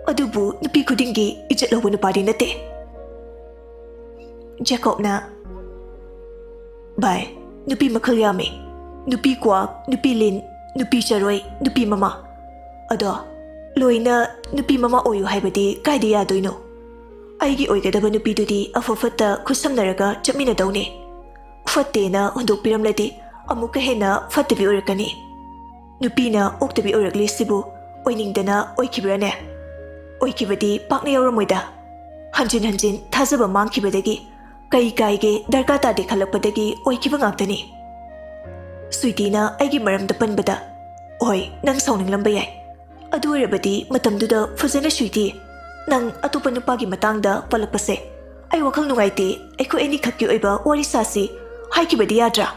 ꯑꯗꯨꯕꯨ ꯅꯨꯄꯤ ꯈꯨꯗꯤꯡꯒꯤ ꯏꯖꯠ ꯂꯧꯕ ꯅꯨꯄꯥꯗꯤ ꯅꯠꯇꯦ꯫ ꯖꯦꯀꯣꯕꯅ, "ꯚꯥꯏ, ꯅꯨꯄꯤ ꯃꯈꯜ ꯌꯥꯝꯃꯤ꯫ ꯅꯨꯄꯤ ꯀ꯭ꯋꯥꯛ, ꯅꯨꯄꯤ ꯂꯤꯟ, ꯅꯨꯄꯤ ꯆꯔꯣꯏ, ꯅꯨꯄꯤ ꯃꯃꯥ꯫ ꯑꯗꯣ ꯂꯣꯏꯅ ꯅꯨꯄꯤ ꯃꯃꯥ ꯑꯣꯏꯌꯨ ꯍꯥꯏꯕꯗꯤ ꯀꯥꯏꯗ ꯌꯥꯗꯣꯏꯅꯣ? ꯑꯩꯒꯤ ꯑꯣꯏꯒꯗꯕ ꯅꯨꯄꯤꯗꯨꯗꯤ ꯑꯐ ꯐꯠꯇ ꯈꯨꯠꯁꯝꯅꯔꯒ ꯆꯠꯃꯤꯟꯅꯗꯧꯅꯤ꯫ ꯐꯠꯇꯦꯅ ꯍꯨꯟꯗꯣꯛꯄꯤꯔꯝꯂꯗꯤ ꯑꯃꯨꯛꯀ ꯍꯦꯟꯅ ꯐꯠꯇꯕꯤ ꯑꯣꯏꯔꯛꯀꯅꯤ꯫ ꯅꯨꯄꯤꯅ ꯑꯣꯛꯇꯕꯤ ꯑꯣꯏꯔꯛꯂꯤꯁꯤꯕꯨ ꯑꯣꯏꯅꯤꯡꯗꯅ ꯑꯣꯏꯈꯤꯕ꯭ꯔꯥꯅꯦ? ꯑꯣꯏꯈꯤꯕꯗꯤ ꯄꯥꯛꯅ ꯌꯥꯎꯔꯝꯃꯣꯏꯗ꯫ ꯍꯟꯖꯤꯟ ꯍꯟꯖꯤꯟ ꯊꯥꯖꯕ ꯃꯥꯡꯈꯤꯕꯗꯒꯤ ꯀꯩ ꯀꯥꯏꯒꯦ ꯗꯔꯀꯥꯔ ꯇꯥꯗꯦ ꯈꯜꯂꯛꯄꯗꯒꯤ ꯑꯣꯏꯈꯤꯕ ꯉꯥꯛꯇꯅꯤ꯫ ꯁ꯭ꯋꯤꯇꯤꯅ ꯑꯩꯒꯤ ꯃꯔꯝꯗ ꯄꯟꯕꯗ, ꯍꯣꯏ, ꯅꯪ ꯁꯥꯎꯅꯤꯡꯂꯝꯕ ꯌꯥꯏ꯫ ꯑꯗꯨ ꯑꯣꯏꯔꯕꯗꯤ ꯃꯇꯝꯗꯨꯗ ꯐꯖꯅ ꯁ꯭ꯋꯤꯇꯤ, ꯅꯪ ꯑꯇꯣꯞꯄ ꯅꯨꯄꯥꯒꯤ ꯃꯇꯥꯡꯗ ꯄꯜꯂꯛꯄꯁꯦ ꯑꯩ ꯋꯥꯈꯜ ꯅꯨꯡꯉꯥꯏꯇꯦ, ꯑꯩꯈꯣꯏ ꯑꯅꯤꯈꯛꯀꯤ ꯑꯣꯏꯕ ꯋꯥꯔꯤ ꯁꯥꯁꯤ ꯍꯥꯏꯈꯤꯕꯗꯤ ꯌꯥꯗ꯭ꯔꯥ?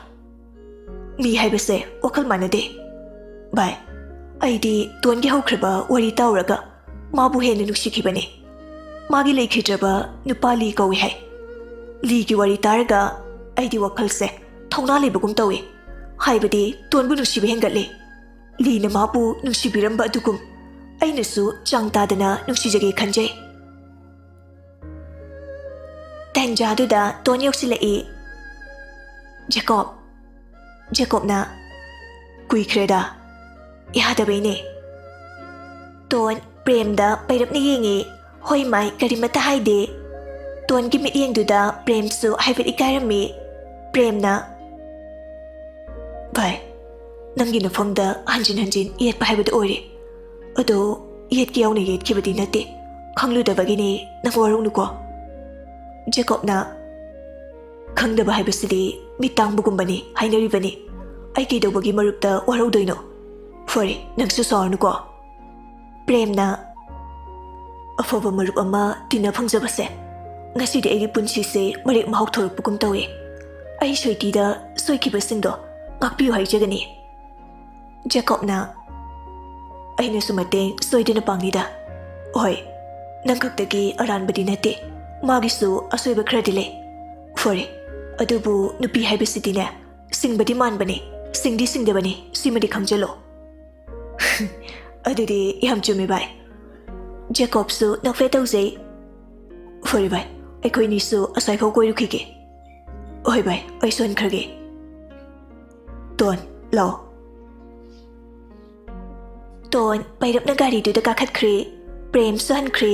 ꯃꯤ ꯍꯥꯏꯕꯁꯦ ꯋꯥꯈꯜ ꯃꯥꯟꯅꯗꯦ꯫ ꯚꯥꯏ, ꯑꯩꯗꯤ ꯇꯣꯟꯒꯤ ꯍꯧꯈ꯭ꯔꯕ ꯋꯥꯔꯤ ꯇꯥꯎꯔꯒ ꯃꯥꯕꯨ ꯍꯦꯟꯅ ꯅꯨꯡꯁꯤꯈꯤꯕꯅꯤ꯫ ꯃꯥꯒꯤ ꯂꯩꯈꯤꯗ꯭ꯔꯕ ꯅꯨꯄꯥ ꯂꯤ ꯀꯧꯏ ꯍꯥꯏ꯫ ꯂꯤꯒꯤ ꯋꯥꯔꯤ ꯇꯥꯔꯒ ꯑꯩꯗꯤ ꯋꯥꯈꯜꯁꯦ ꯊꯧꯅꯥ ꯂꯩꯕꯒꯨꯝ ꯇꯧꯏ꯫ ꯍꯥꯏꯕꯗꯤ ꯇꯣꯟꯕꯨ ꯅꯨꯡꯁꯤꯕ ꯍꯦꯟꯒꯠꯂꯦ꯫ ꯂꯤꯅ ꯃꯥꯕꯨ ꯅꯨꯡꯁꯤꯕꯤꯔꯝꯕ ꯑꯗꯨꯒꯨꯝ ꯑꯩꯅꯁꯨ ꯆꯥꯡ ꯇꯥꯗꯅ ꯅꯨꯡꯁꯤꯖꯒꯦ ꯈꯟꯖꯩ꯫ ꯇꯟꯖꯥꯗꯨꯗ ꯇꯣꯟ ꯌꯧꯁꯤꯜꯂꯛꯏ꯫ "ꯖꯦꯀꯣꯕ꯫" ꯖꯦꯀꯣꯕꯅ, "ꯀꯨꯏꯈ꯭ꯔꯦꯗ, ꯌꯥꯗꯕꯩꯅꯦ꯫" ꯇꯣꯟ ꯄ꯭ꯔꯦꯝꯗ ꯄꯩꯔꯞꯅ ꯌꯦꯡꯉꯤ꯫ ꯍꯣꯏ ꯃꯥꯏ ꯀꯔꯤꯃꯠꯇ ꯍꯥꯏꯗꯦ꯫ ꯇꯣꯟꯒꯤ ꯃꯤꯠꯌꯦꯡꯗꯨꯗ ꯄ꯭ꯔꯦꯝꯁꯨ ꯍꯥꯏꯐꯦꯠ ꯏꯀꯥꯏꯔꯝꯃꯤ꯫ ꯄ꯭ꯔꯦꯝꯅ, "ꯚꯥꯏ, ꯅꯪꯒꯤ ꯅꯐꯝꯗ ꯍꯟꯖꯤꯟ ꯍꯟꯖꯤꯟ ꯌꯦꯠꯄ ꯍꯥꯏꯕꯗꯨ ꯑꯣꯏꯔꯦ꯫ ꯑꯗꯣ ꯌꯦꯠꯀꯦ ꯌꯥꯎꯅ ꯌꯦꯠꯈꯤꯕꯗꯤ ꯅꯠꯇꯦ꯫ ꯈꯪꯂꯨꯗꯕꯒꯤꯅꯦ, ꯅꯪ ꯋꯥꯔꯧꯅꯨꯀꯣ꯫" ꯖꯦꯀꯣꯕꯅ, "ꯈꯪꯗꯕ ꯍꯥꯏꯕꯁꯤꯗꯤ ꯃꯤꯠ ꯇꯥꯡꯕꯒꯨꯝꯕꯅꯤ ꯍꯥꯏꯅꯔꯤꯕꯅꯤ꯫ ꯑꯩ ꯀꯩꯗꯧꯕꯒꯤ ꯃꯔꯨꯞꯇ ꯋꯥꯔꯧꯗꯣꯏꯅꯣ? ꯐꯔꯦ, ꯅꯪꯁꯨ ꯁꯥꯎꯔꯅꯨꯀꯣ꯫" ꯄ꯭ꯔꯦꯝꯅ, "ꯑꯐꯕ ꯃꯔꯨꯞ ꯑꯃ ꯇꯤꯟꯅ ꯐꯪꯖꯕꯁꯦ ꯉꯁꯤꯗꯤ ꯑꯩꯒꯤ ꯄꯨꯟꯁꯤꯁꯦ ꯃꯔꯦꯛ ꯃꯍꯥꯎ ꯊꯣꯔꯛꯄꯒꯨꯝ ꯇꯧꯏ꯫ ꯑꯩ ꯁ꯭ꯋꯤꯇꯤꯗ ꯁꯣꯏꯈꯤꯕꯁꯤꯡꯗꯣ ꯉꯥꯛꯄꯤꯌꯨ ꯍꯥꯏꯖꯒꯅꯤ꯫" ꯖꯦꯀꯣꯕꯅ, "ꯑꯩꯅꯁꯨ ꯃꯇꯦꯡ ꯁꯣꯏꯗꯅ ꯄꯥꯡꯅꯤꯗ꯫ ꯍꯣꯏ, ꯅꯪ ꯈꯛꯇꯒꯤ ꯑꯔꯥꯟꯕꯗꯤ ꯅꯠꯇꯦ, ꯃꯥꯒꯤꯁꯨ ꯑꯁꯣꯏꯕ ꯈꯔꯗꯤ ꯂꯩ꯫ ꯐꯔꯦ, ꯑꯗꯨꯕꯨ ꯅꯨꯄꯤ ꯍꯥꯏꯕꯁꯤꯗꯤꯅꯦ, ꯁꯤꯡꯕꯗꯤ ꯃꯥꯟꯕꯅꯤ, ꯁꯤꯡꯗꯤ ꯁꯤꯡꯗꯕꯅꯤ, ꯁꯤꯃꯗꯤ ꯈꯪꯖꯜꯂꯣ꯫" "ꯑꯗꯨꯗꯤ ꯌꯥꯝ ꯆꯨꯝꯃꯤ ꯚꯥꯏ꯫ ꯖꯦꯀꯣꯕꯁꯨ ꯅꯣꯛꯐꯦꯠ ꯇꯧꯖꯩ꯫ "ꯐꯔꯦ ꯚꯥꯏ, ꯑꯩꯈꯣꯏꯅꯤꯁꯨ ꯑꯁ꯭ꯋꯥꯏꯐꯥꯎ ꯀꯣꯏꯔꯨꯈꯤꯒꯦ꯫ ꯍꯣꯏ ꯚꯥꯏ, ꯑꯩꯁꯨ ꯍꯟꯈ꯭ꯔꯒꯦ꯫ ꯇꯣꯟ, ꯂꯥꯛꯑꯣ꯫" ꯇꯣꯟ ꯄꯩꯔꯞꯅ ꯒꯥꯔꯤꯗꯨꯗ ꯀꯥꯈꯠꯈ꯭ꯔꯦ꯫ ꯄ꯭ꯔꯦꯝꯁꯨ ꯍꯟꯈ꯭ꯔꯦ꯫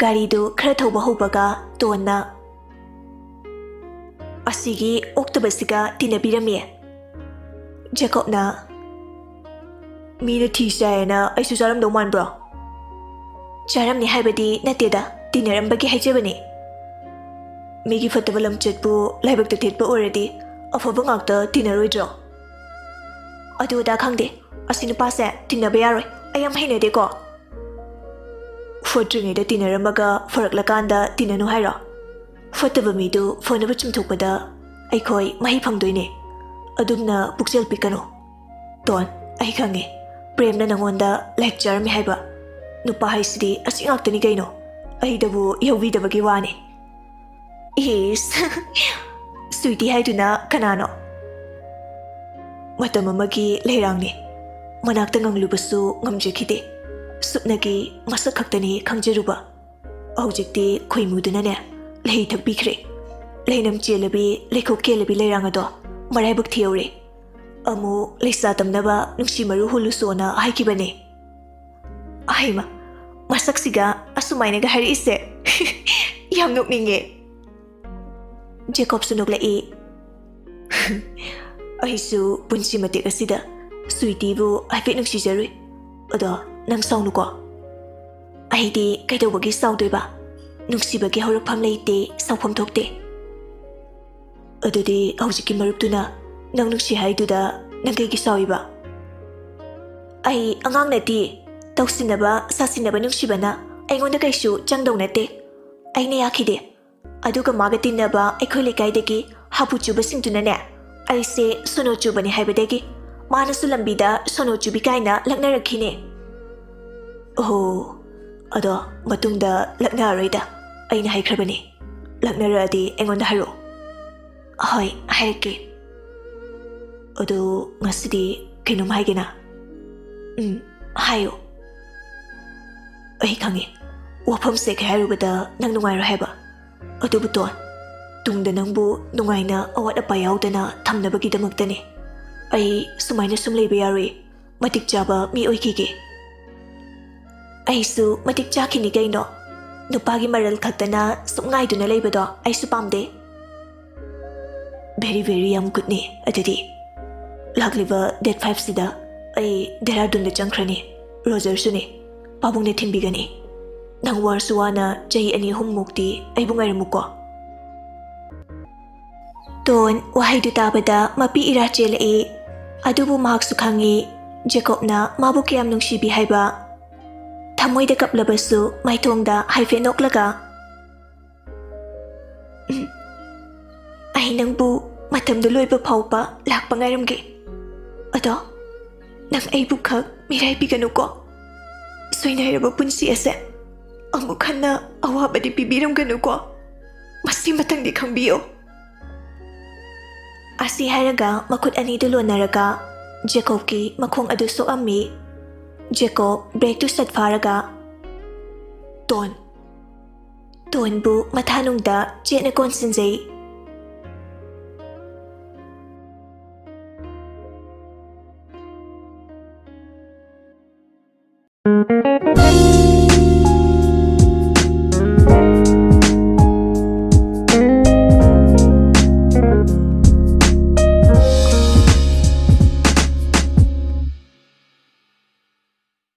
ꯒꯥꯔꯤꯗꯨ ꯈꯔ ꯊꯧꯕ ꯍꯧꯕꯒ ꯇꯣꯟꯅ, "ꯑꯁꯤꯒꯤ ꯑꯣꯛꯇꯕꯁꯤꯒ ꯇꯤꯟꯅꯕꯤꯔꯝꯃꯤ꯫" ꯖꯦꯀꯣꯕꯅ, "ꯃꯤꯅ ꯊꯤ ꯆꯥꯏꯌꯦꯅ ꯑꯩꯁꯨ ꯆꯥꯔꯝꯗꯧ ꯃꯥꯟꯕ꯭ꯔꯣ?" "ꯆꯥꯔꯝꯅꯤ ꯍꯥꯏꯕꯗꯤ ꯅꯠꯇꯦꯗ, ꯇꯤꯟꯅꯔꯝꯕꯒꯤ ꯍꯥꯏꯖꯕꯅꯤ꯫ ꯃꯤꯒꯤ ꯐꯠꯇꯕ ꯂꯝꯆꯠꯄꯨ ꯂꯥꯏꯕꯛꯇ ꯊꯦꯠꯄ ꯑꯣꯏꯔꯗꯤ ꯑꯐꯕ ꯉꯥꯛꯇ ꯇꯤꯟꯅꯔꯣꯏꯗ꯭ꯔꯣ? ꯑꯗꯨ ꯑꯗꯥ ꯈꯪꯗꯦ, ꯑꯁꯤ ꯅꯨꯄꯥꯁꯦ ꯇꯤꯟꯅꯕ ꯌꯥꯔꯣꯏ, ꯑꯩ ꯌꯥꯝ ꯍꯩꯅꯗꯦꯀꯣ꯫" "ꯐꯠꯇ꯭ꯔꯤꯉꯩꯗ ꯇꯤꯟꯅꯔꯝꯃꯒ ꯐꯔꯛꯂꯀꯥꯟꯗ ꯇꯤꯟꯅꯅꯨ ꯍꯥꯏꯔꯣ? ꯐꯠꯇꯕ ꯃꯤꯗꯨ ꯐꯅꯕ ꯆꯨꯝꯊꯣꯛꯄꯗ ꯑꯩꯈꯣꯏ ꯃꯍꯩ ꯐꯪꯗꯣꯏꯅꯦ꯫ ꯑꯗꯨꯝꯅ ꯄꯨꯛꯆꯦꯜ ꯄꯤꯛꯀꯅꯨ꯫" "ꯇꯣꯟ, ꯑꯩ ꯈꯪꯉꯦ, ꯄ꯭ꯔꯦꯝꯅ ꯅꯉꯣꯟꯗ ꯂꯥꯏꯛ ꯆꯥꯔꯝꯃꯤ ꯍꯥꯏꯕ꯫ ꯅꯨꯄꯥ ꯍꯥꯏꯁꯤꯗꯤ ꯑꯁꯤ ꯉꯥꯛꯇꯅꯤ ꯀꯩꯅꯣ꯫ ꯑꯩꯗꯕꯨ ꯌꯧꯕꯤꯗꯕꯒꯤ ꯋꯥꯅꯤ꯫" "ꯏꯁ, ꯁ꯭ꯋꯤꯇꯤ ꯍꯥꯏꯗꯨꯅ ꯀꯅꯥꯅꯣ?" ꯃꯇꯝ ꯑꯃꯒꯤ ꯂꯩꯔꯥꯡꯅꯤ꯫ ꯃꯅꯥꯛꯇ ꯉꯪꯂꯨꯕꯁꯨ ꯉꯝꯖꯈꯤꯗꯦ꯫ ꯁꯨꯞꯅꯒꯤ ꯃꯁꯛ ꯈꯛꯇꯅꯤ ꯈꯪꯖꯔꯨꯕ꯫ ꯍꯧꯖꯤꯛꯇꯤ ꯈꯣꯏꯃꯨꯗꯨꯅꯅꯦ, ꯂꯩ ꯊꯛꯄꯤꯈ꯭ꯔꯦ꯫ ꯂꯩꯅꯝ ꯆꯦꯜꯂꯕꯤ, ꯂꯩꯈꯣꯛ ꯀꯦꯜꯂꯕꯤ ꯂꯩꯔꯥꯡ ꯑꯗꯣ ꯃꯔꯥꯏꯕꯛ ꯊꯤꯍꯧꯔꯦ꯫ ꯑꯃꯨꯛ ꯂꯩꯁꯥ ꯇꯝꯅꯕ ꯅꯨꯡꯁꯤ ꯃꯔꯨ ꯍꯨꯜꯂꯨꯁꯣꯅ ꯍꯥꯏꯈꯤꯕꯅꯦ꯫ ꯍꯩꯃ, ꯃꯁꯛꯁꯤꯒ ꯑꯁꯨꯃꯥꯏꯅꯒ ꯍꯥꯏꯔꯛꯏꯁꯦ꯫ ꯌꯥꯝ ꯅꯣꯛꯅꯤꯡꯉꯦ꯫ ꯖꯦꯀꯣꯕꯁꯨ ꯅꯣꯛꯂꯛꯏ꯫ "ꯑꯩꯁꯨ ꯄꯨꯟꯁꯤ ꯃꯇꯦꯛ ꯑꯁꯤꯗ ꯁ꯭ꯋꯤꯇꯤꯕꯨ ꯍꯥꯏꯐꯦꯠ ꯅꯨꯡꯁꯤꯖꯔꯨꯏ꯫ ꯑꯗꯣ ꯅꯪ ꯁꯥꯎꯅꯨꯀꯣ꯫" "ꯑꯩꯗꯤ ꯀꯩꯗꯧꯕꯒꯤ ꯁꯥꯎꯗꯣꯏꯕ? ꯅꯨꯡꯁꯤꯕꯒꯤ ꯍꯧꯔꯛꯐꯝ ꯂꯩꯇꯦ, ꯁꯥꯎꯐꯝ ꯊꯣꯛꯇꯦ꯫" "ꯑꯗꯨꯗꯤ ꯍꯧꯖꯤꯛꯀꯤ ꯃꯔꯨꯞꯇꯨꯅ ꯅꯪ ꯅꯨꯡꯁꯤ ꯍꯥꯏꯗꯨꯗ ꯅꯪ ꯀꯩꯒꯤ ꯁꯥꯎꯏꯕ?" "ꯑꯩ ꯑꯉꯥꯡ ꯅꯠꯇꯦ꯫ ꯇꯧꯁꯤꯟꯅꯕ ꯁꯥꯁꯤꯟꯅꯕ ꯅꯨꯡꯁꯤꯕꯅ ꯑꯩꯉꯣꯟꯗ ꯀꯩꯁꯨ ꯆꯪꯗꯧ ꯅꯠꯇꯦ꯫ ꯑꯩꯅ ꯌꯥꯈꯤꯗꯦ꯫ ꯑꯗꯨꯒ ꯃꯥꯒ ꯇꯤꯟꯅꯕ ꯑꯩꯈꯣꯏ ꯂꯩꯀꯥꯏꯗꯒꯤ ꯍꯥꯄꯨ ꯆꯨꯕꯁꯤꯡꯗꯨꯅꯅꯦ, ꯑꯩꯁꯦ ꯁꯣꯅꯣ ꯆꯨꯕꯅꯤ ꯍꯥꯏꯕꯗꯒꯤ ꯃꯥꯅꯁꯨ ꯂꯝꯕꯤꯗ ꯁꯣꯅꯣ ꯆꯨꯕꯤ ꯀꯥꯏꯅ ꯂꯛꯅꯔꯛꯈꯤꯅꯦ꯫" "ꯑꯣꯍꯣ, ꯑꯗꯣ ꯃꯇꯨꯡꯗ ꯂꯛꯅꯔꯔꯣꯏꯗ, ꯑꯩꯅ ꯍꯥꯏꯈ꯭ꯔꯕꯅꯤ꯫ ꯂꯛꯅꯔꯛꯑꯗꯤ ꯑꯩꯉꯣꯟꯗ ꯍꯥꯏꯔꯛꯑꯣ꯫" "ꯍꯣꯏ, ꯍꯥꯏꯔꯛꯀꯦ꯫ ꯑꯗꯣ ꯉꯁꯤꯗꯤ ꯀꯩꯅꯣꯝ ꯍꯥꯏꯒꯦꯅ꯫" "ꯎꯝ, ꯍꯥꯏꯌꯣ꯫" ꯑꯩ ꯈꯪꯉꯤ, ꯋꯥꯐꯝꯁꯦ ꯀꯩ ꯍꯥꯏꯔꯨꯕꯗ ꯅꯪ ꯅꯨꯡꯉꯥꯏꯔꯣꯏ ꯍꯥꯏꯕ꯫ ꯑꯗꯨꯕꯨ ꯇꯣꯟ, ꯇꯨꯡꯗ ꯅꯪꯕꯨ ꯅꯨꯡꯉꯥꯏꯅ ꯑꯋꯥꯠ ꯑꯄꯥ ꯌꯥꯎꯗꯅ ꯊꯝꯅꯕꯒꯤꯗꯃꯛꯇꯅꯤ ꯑꯩ ꯁꯨꯃꯥꯏꯅ ꯁꯨꯝ ꯂꯩꯕ ꯌꯥꯔꯣꯏ꯫ ꯃꯇꯤꯛ ꯆꯥꯕ ꯃꯤ ꯑꯣꯏꯈꯤꯒꯦ꯫ ꯑꯩꯁꯨ ꯃꯇꯤꯛ ꯆꯥꯈꯤꯅꯤ ꯀꯩꯅꯣ꯫ ꯅꯨꯄꯥꯒꯤ ꯃꯔꯜ ꯈꯛꯇꯅ ꯁꯨꯝ ꯉꯥꯏꯗꯨꯅ ꯂꯩꯕꯗꯣ ꯑꯩꯁꯨ ꯄꯥꯝꯗꯦ꯫ ꯚꯦꯔꯤ ꯚꯦꯔꯤ ꯌꯥꯝ ꯒꯨꯗꯅꯤ꯫ ꯑꯗꯨꯗꯤ ꯂꯥꯛꯂꯤꯕ ꯗꯦꯠ ꯐꯥꯏꯚꯁꯤꯗ ꯑꯩ ꯗꯦꯔꯥꯗꯨꯟꯗ ꯆꯪꯈ꯭ꯔꯅꯤ꯫ ꯔꯣꯖꯔꯁꯨꯅꯤ꯫ ꯄꯥꯕꯨꯡꯅ ꯊꯤꯟꯕꯤꯒꯅꯤ꯫ ꯅꯪ ꯋꯥꯔꯁꯨ ꯋꯥꯅ ꯆꯍꯤ ꯑꯅꯤ ꯑꯍꯨꯝꯃꯨꯛꯇꯤ ꯑꯩꯕꯨ ꯉꯥꯏꯔꯝꯃꯨꯀꯣ꯫ ꯇꯣꯟ ꯋꯥꯍꯩꯗꯨ ꯇꯥꯕꯗ ꯃꯄꯤ ꯏꯔꯥ ꯆꯦꯜꯂꯛꯏ꯫ ꯑꯗꯨꯕꯨ ꯃꯍꯥꯛꯁꯨ ꯈꯪꯏ, ꯖꯦꯀꯣꯕꯅ ꯃꯥꯕꯨ ꯀꯌꯥꯝ ꯅꯨꯡꯁꯤꯕꯤ ꯍꯥꯏꯕ꯫ ꯊꯃꯣꯏꯗ ꯀꯞꯂꯕꯁꯨ ꯃꯥꯏꯊꯣꯡꯗ ꯍꯥꯏꯐꯦꯠ ꯅꯣꯛꯂꯒ, "ꯎꯝ, ꯑꯩ ꯅꯪꯕꯨ ꯃꯇꯝꯗꯨ ꯂꯣꯏꯕ ꯐꯥꯎꯕ ꯂꯥꯛꯄ ꯉꯥꯏꯔꯝꯒꯦ꯫ ꯑꯗꯣ ꯅꯪ ꯑꯩꯕꯨ ꯈꯛ ꯃꯤꯔꯥꯏꯕꯤꯒꯅꯨꯀꯣ꯫ ꯁꯣꯏꯅꯥꯏꯔꯕ ꯄꯨꯟꯁꯤ ꯑꯁꯦ ꯑꯃꯨꯛ ꯍꯟꯅ ꯑꯋꯥꯕꯗꯤ ꯄꯤꯕꯤꯔꯝꯒꯅꯨꯀꯣ꯫ ꯃꯁꯤꯃꯇꯪꯗꯤ ꯈꯪꯕꯤꯌꯨ꯫" ꯑꯁꯤ ꯍꯥꯏꯔꯒ ꯃꯈꯨꯠ ꯑꯅꯤꯗꯨ ꯂꯣꯟꯅꯔꯒ ꯖꯦꯀꯣꯕꯀꯤ ꯃꯈꯣꯡ ꯑꯗꯨ ꯁꯣꯛꯑꯝꯃꯤ꯫ ꯖꯦꯀꯣꯕ ꯕ꯭ꯔꯦꯛꯇꯨ ꯁꯠ ꯐꯥꯔꯒ ꯇꯣꯟ, ꯇꯣꯟꯕꯨ ꯃꯊꯥꯅꯨꯡꯗ ꯆꯦꯠꯅ ꯀꯣꯟꯁꯤꯟꯖꯩ꯫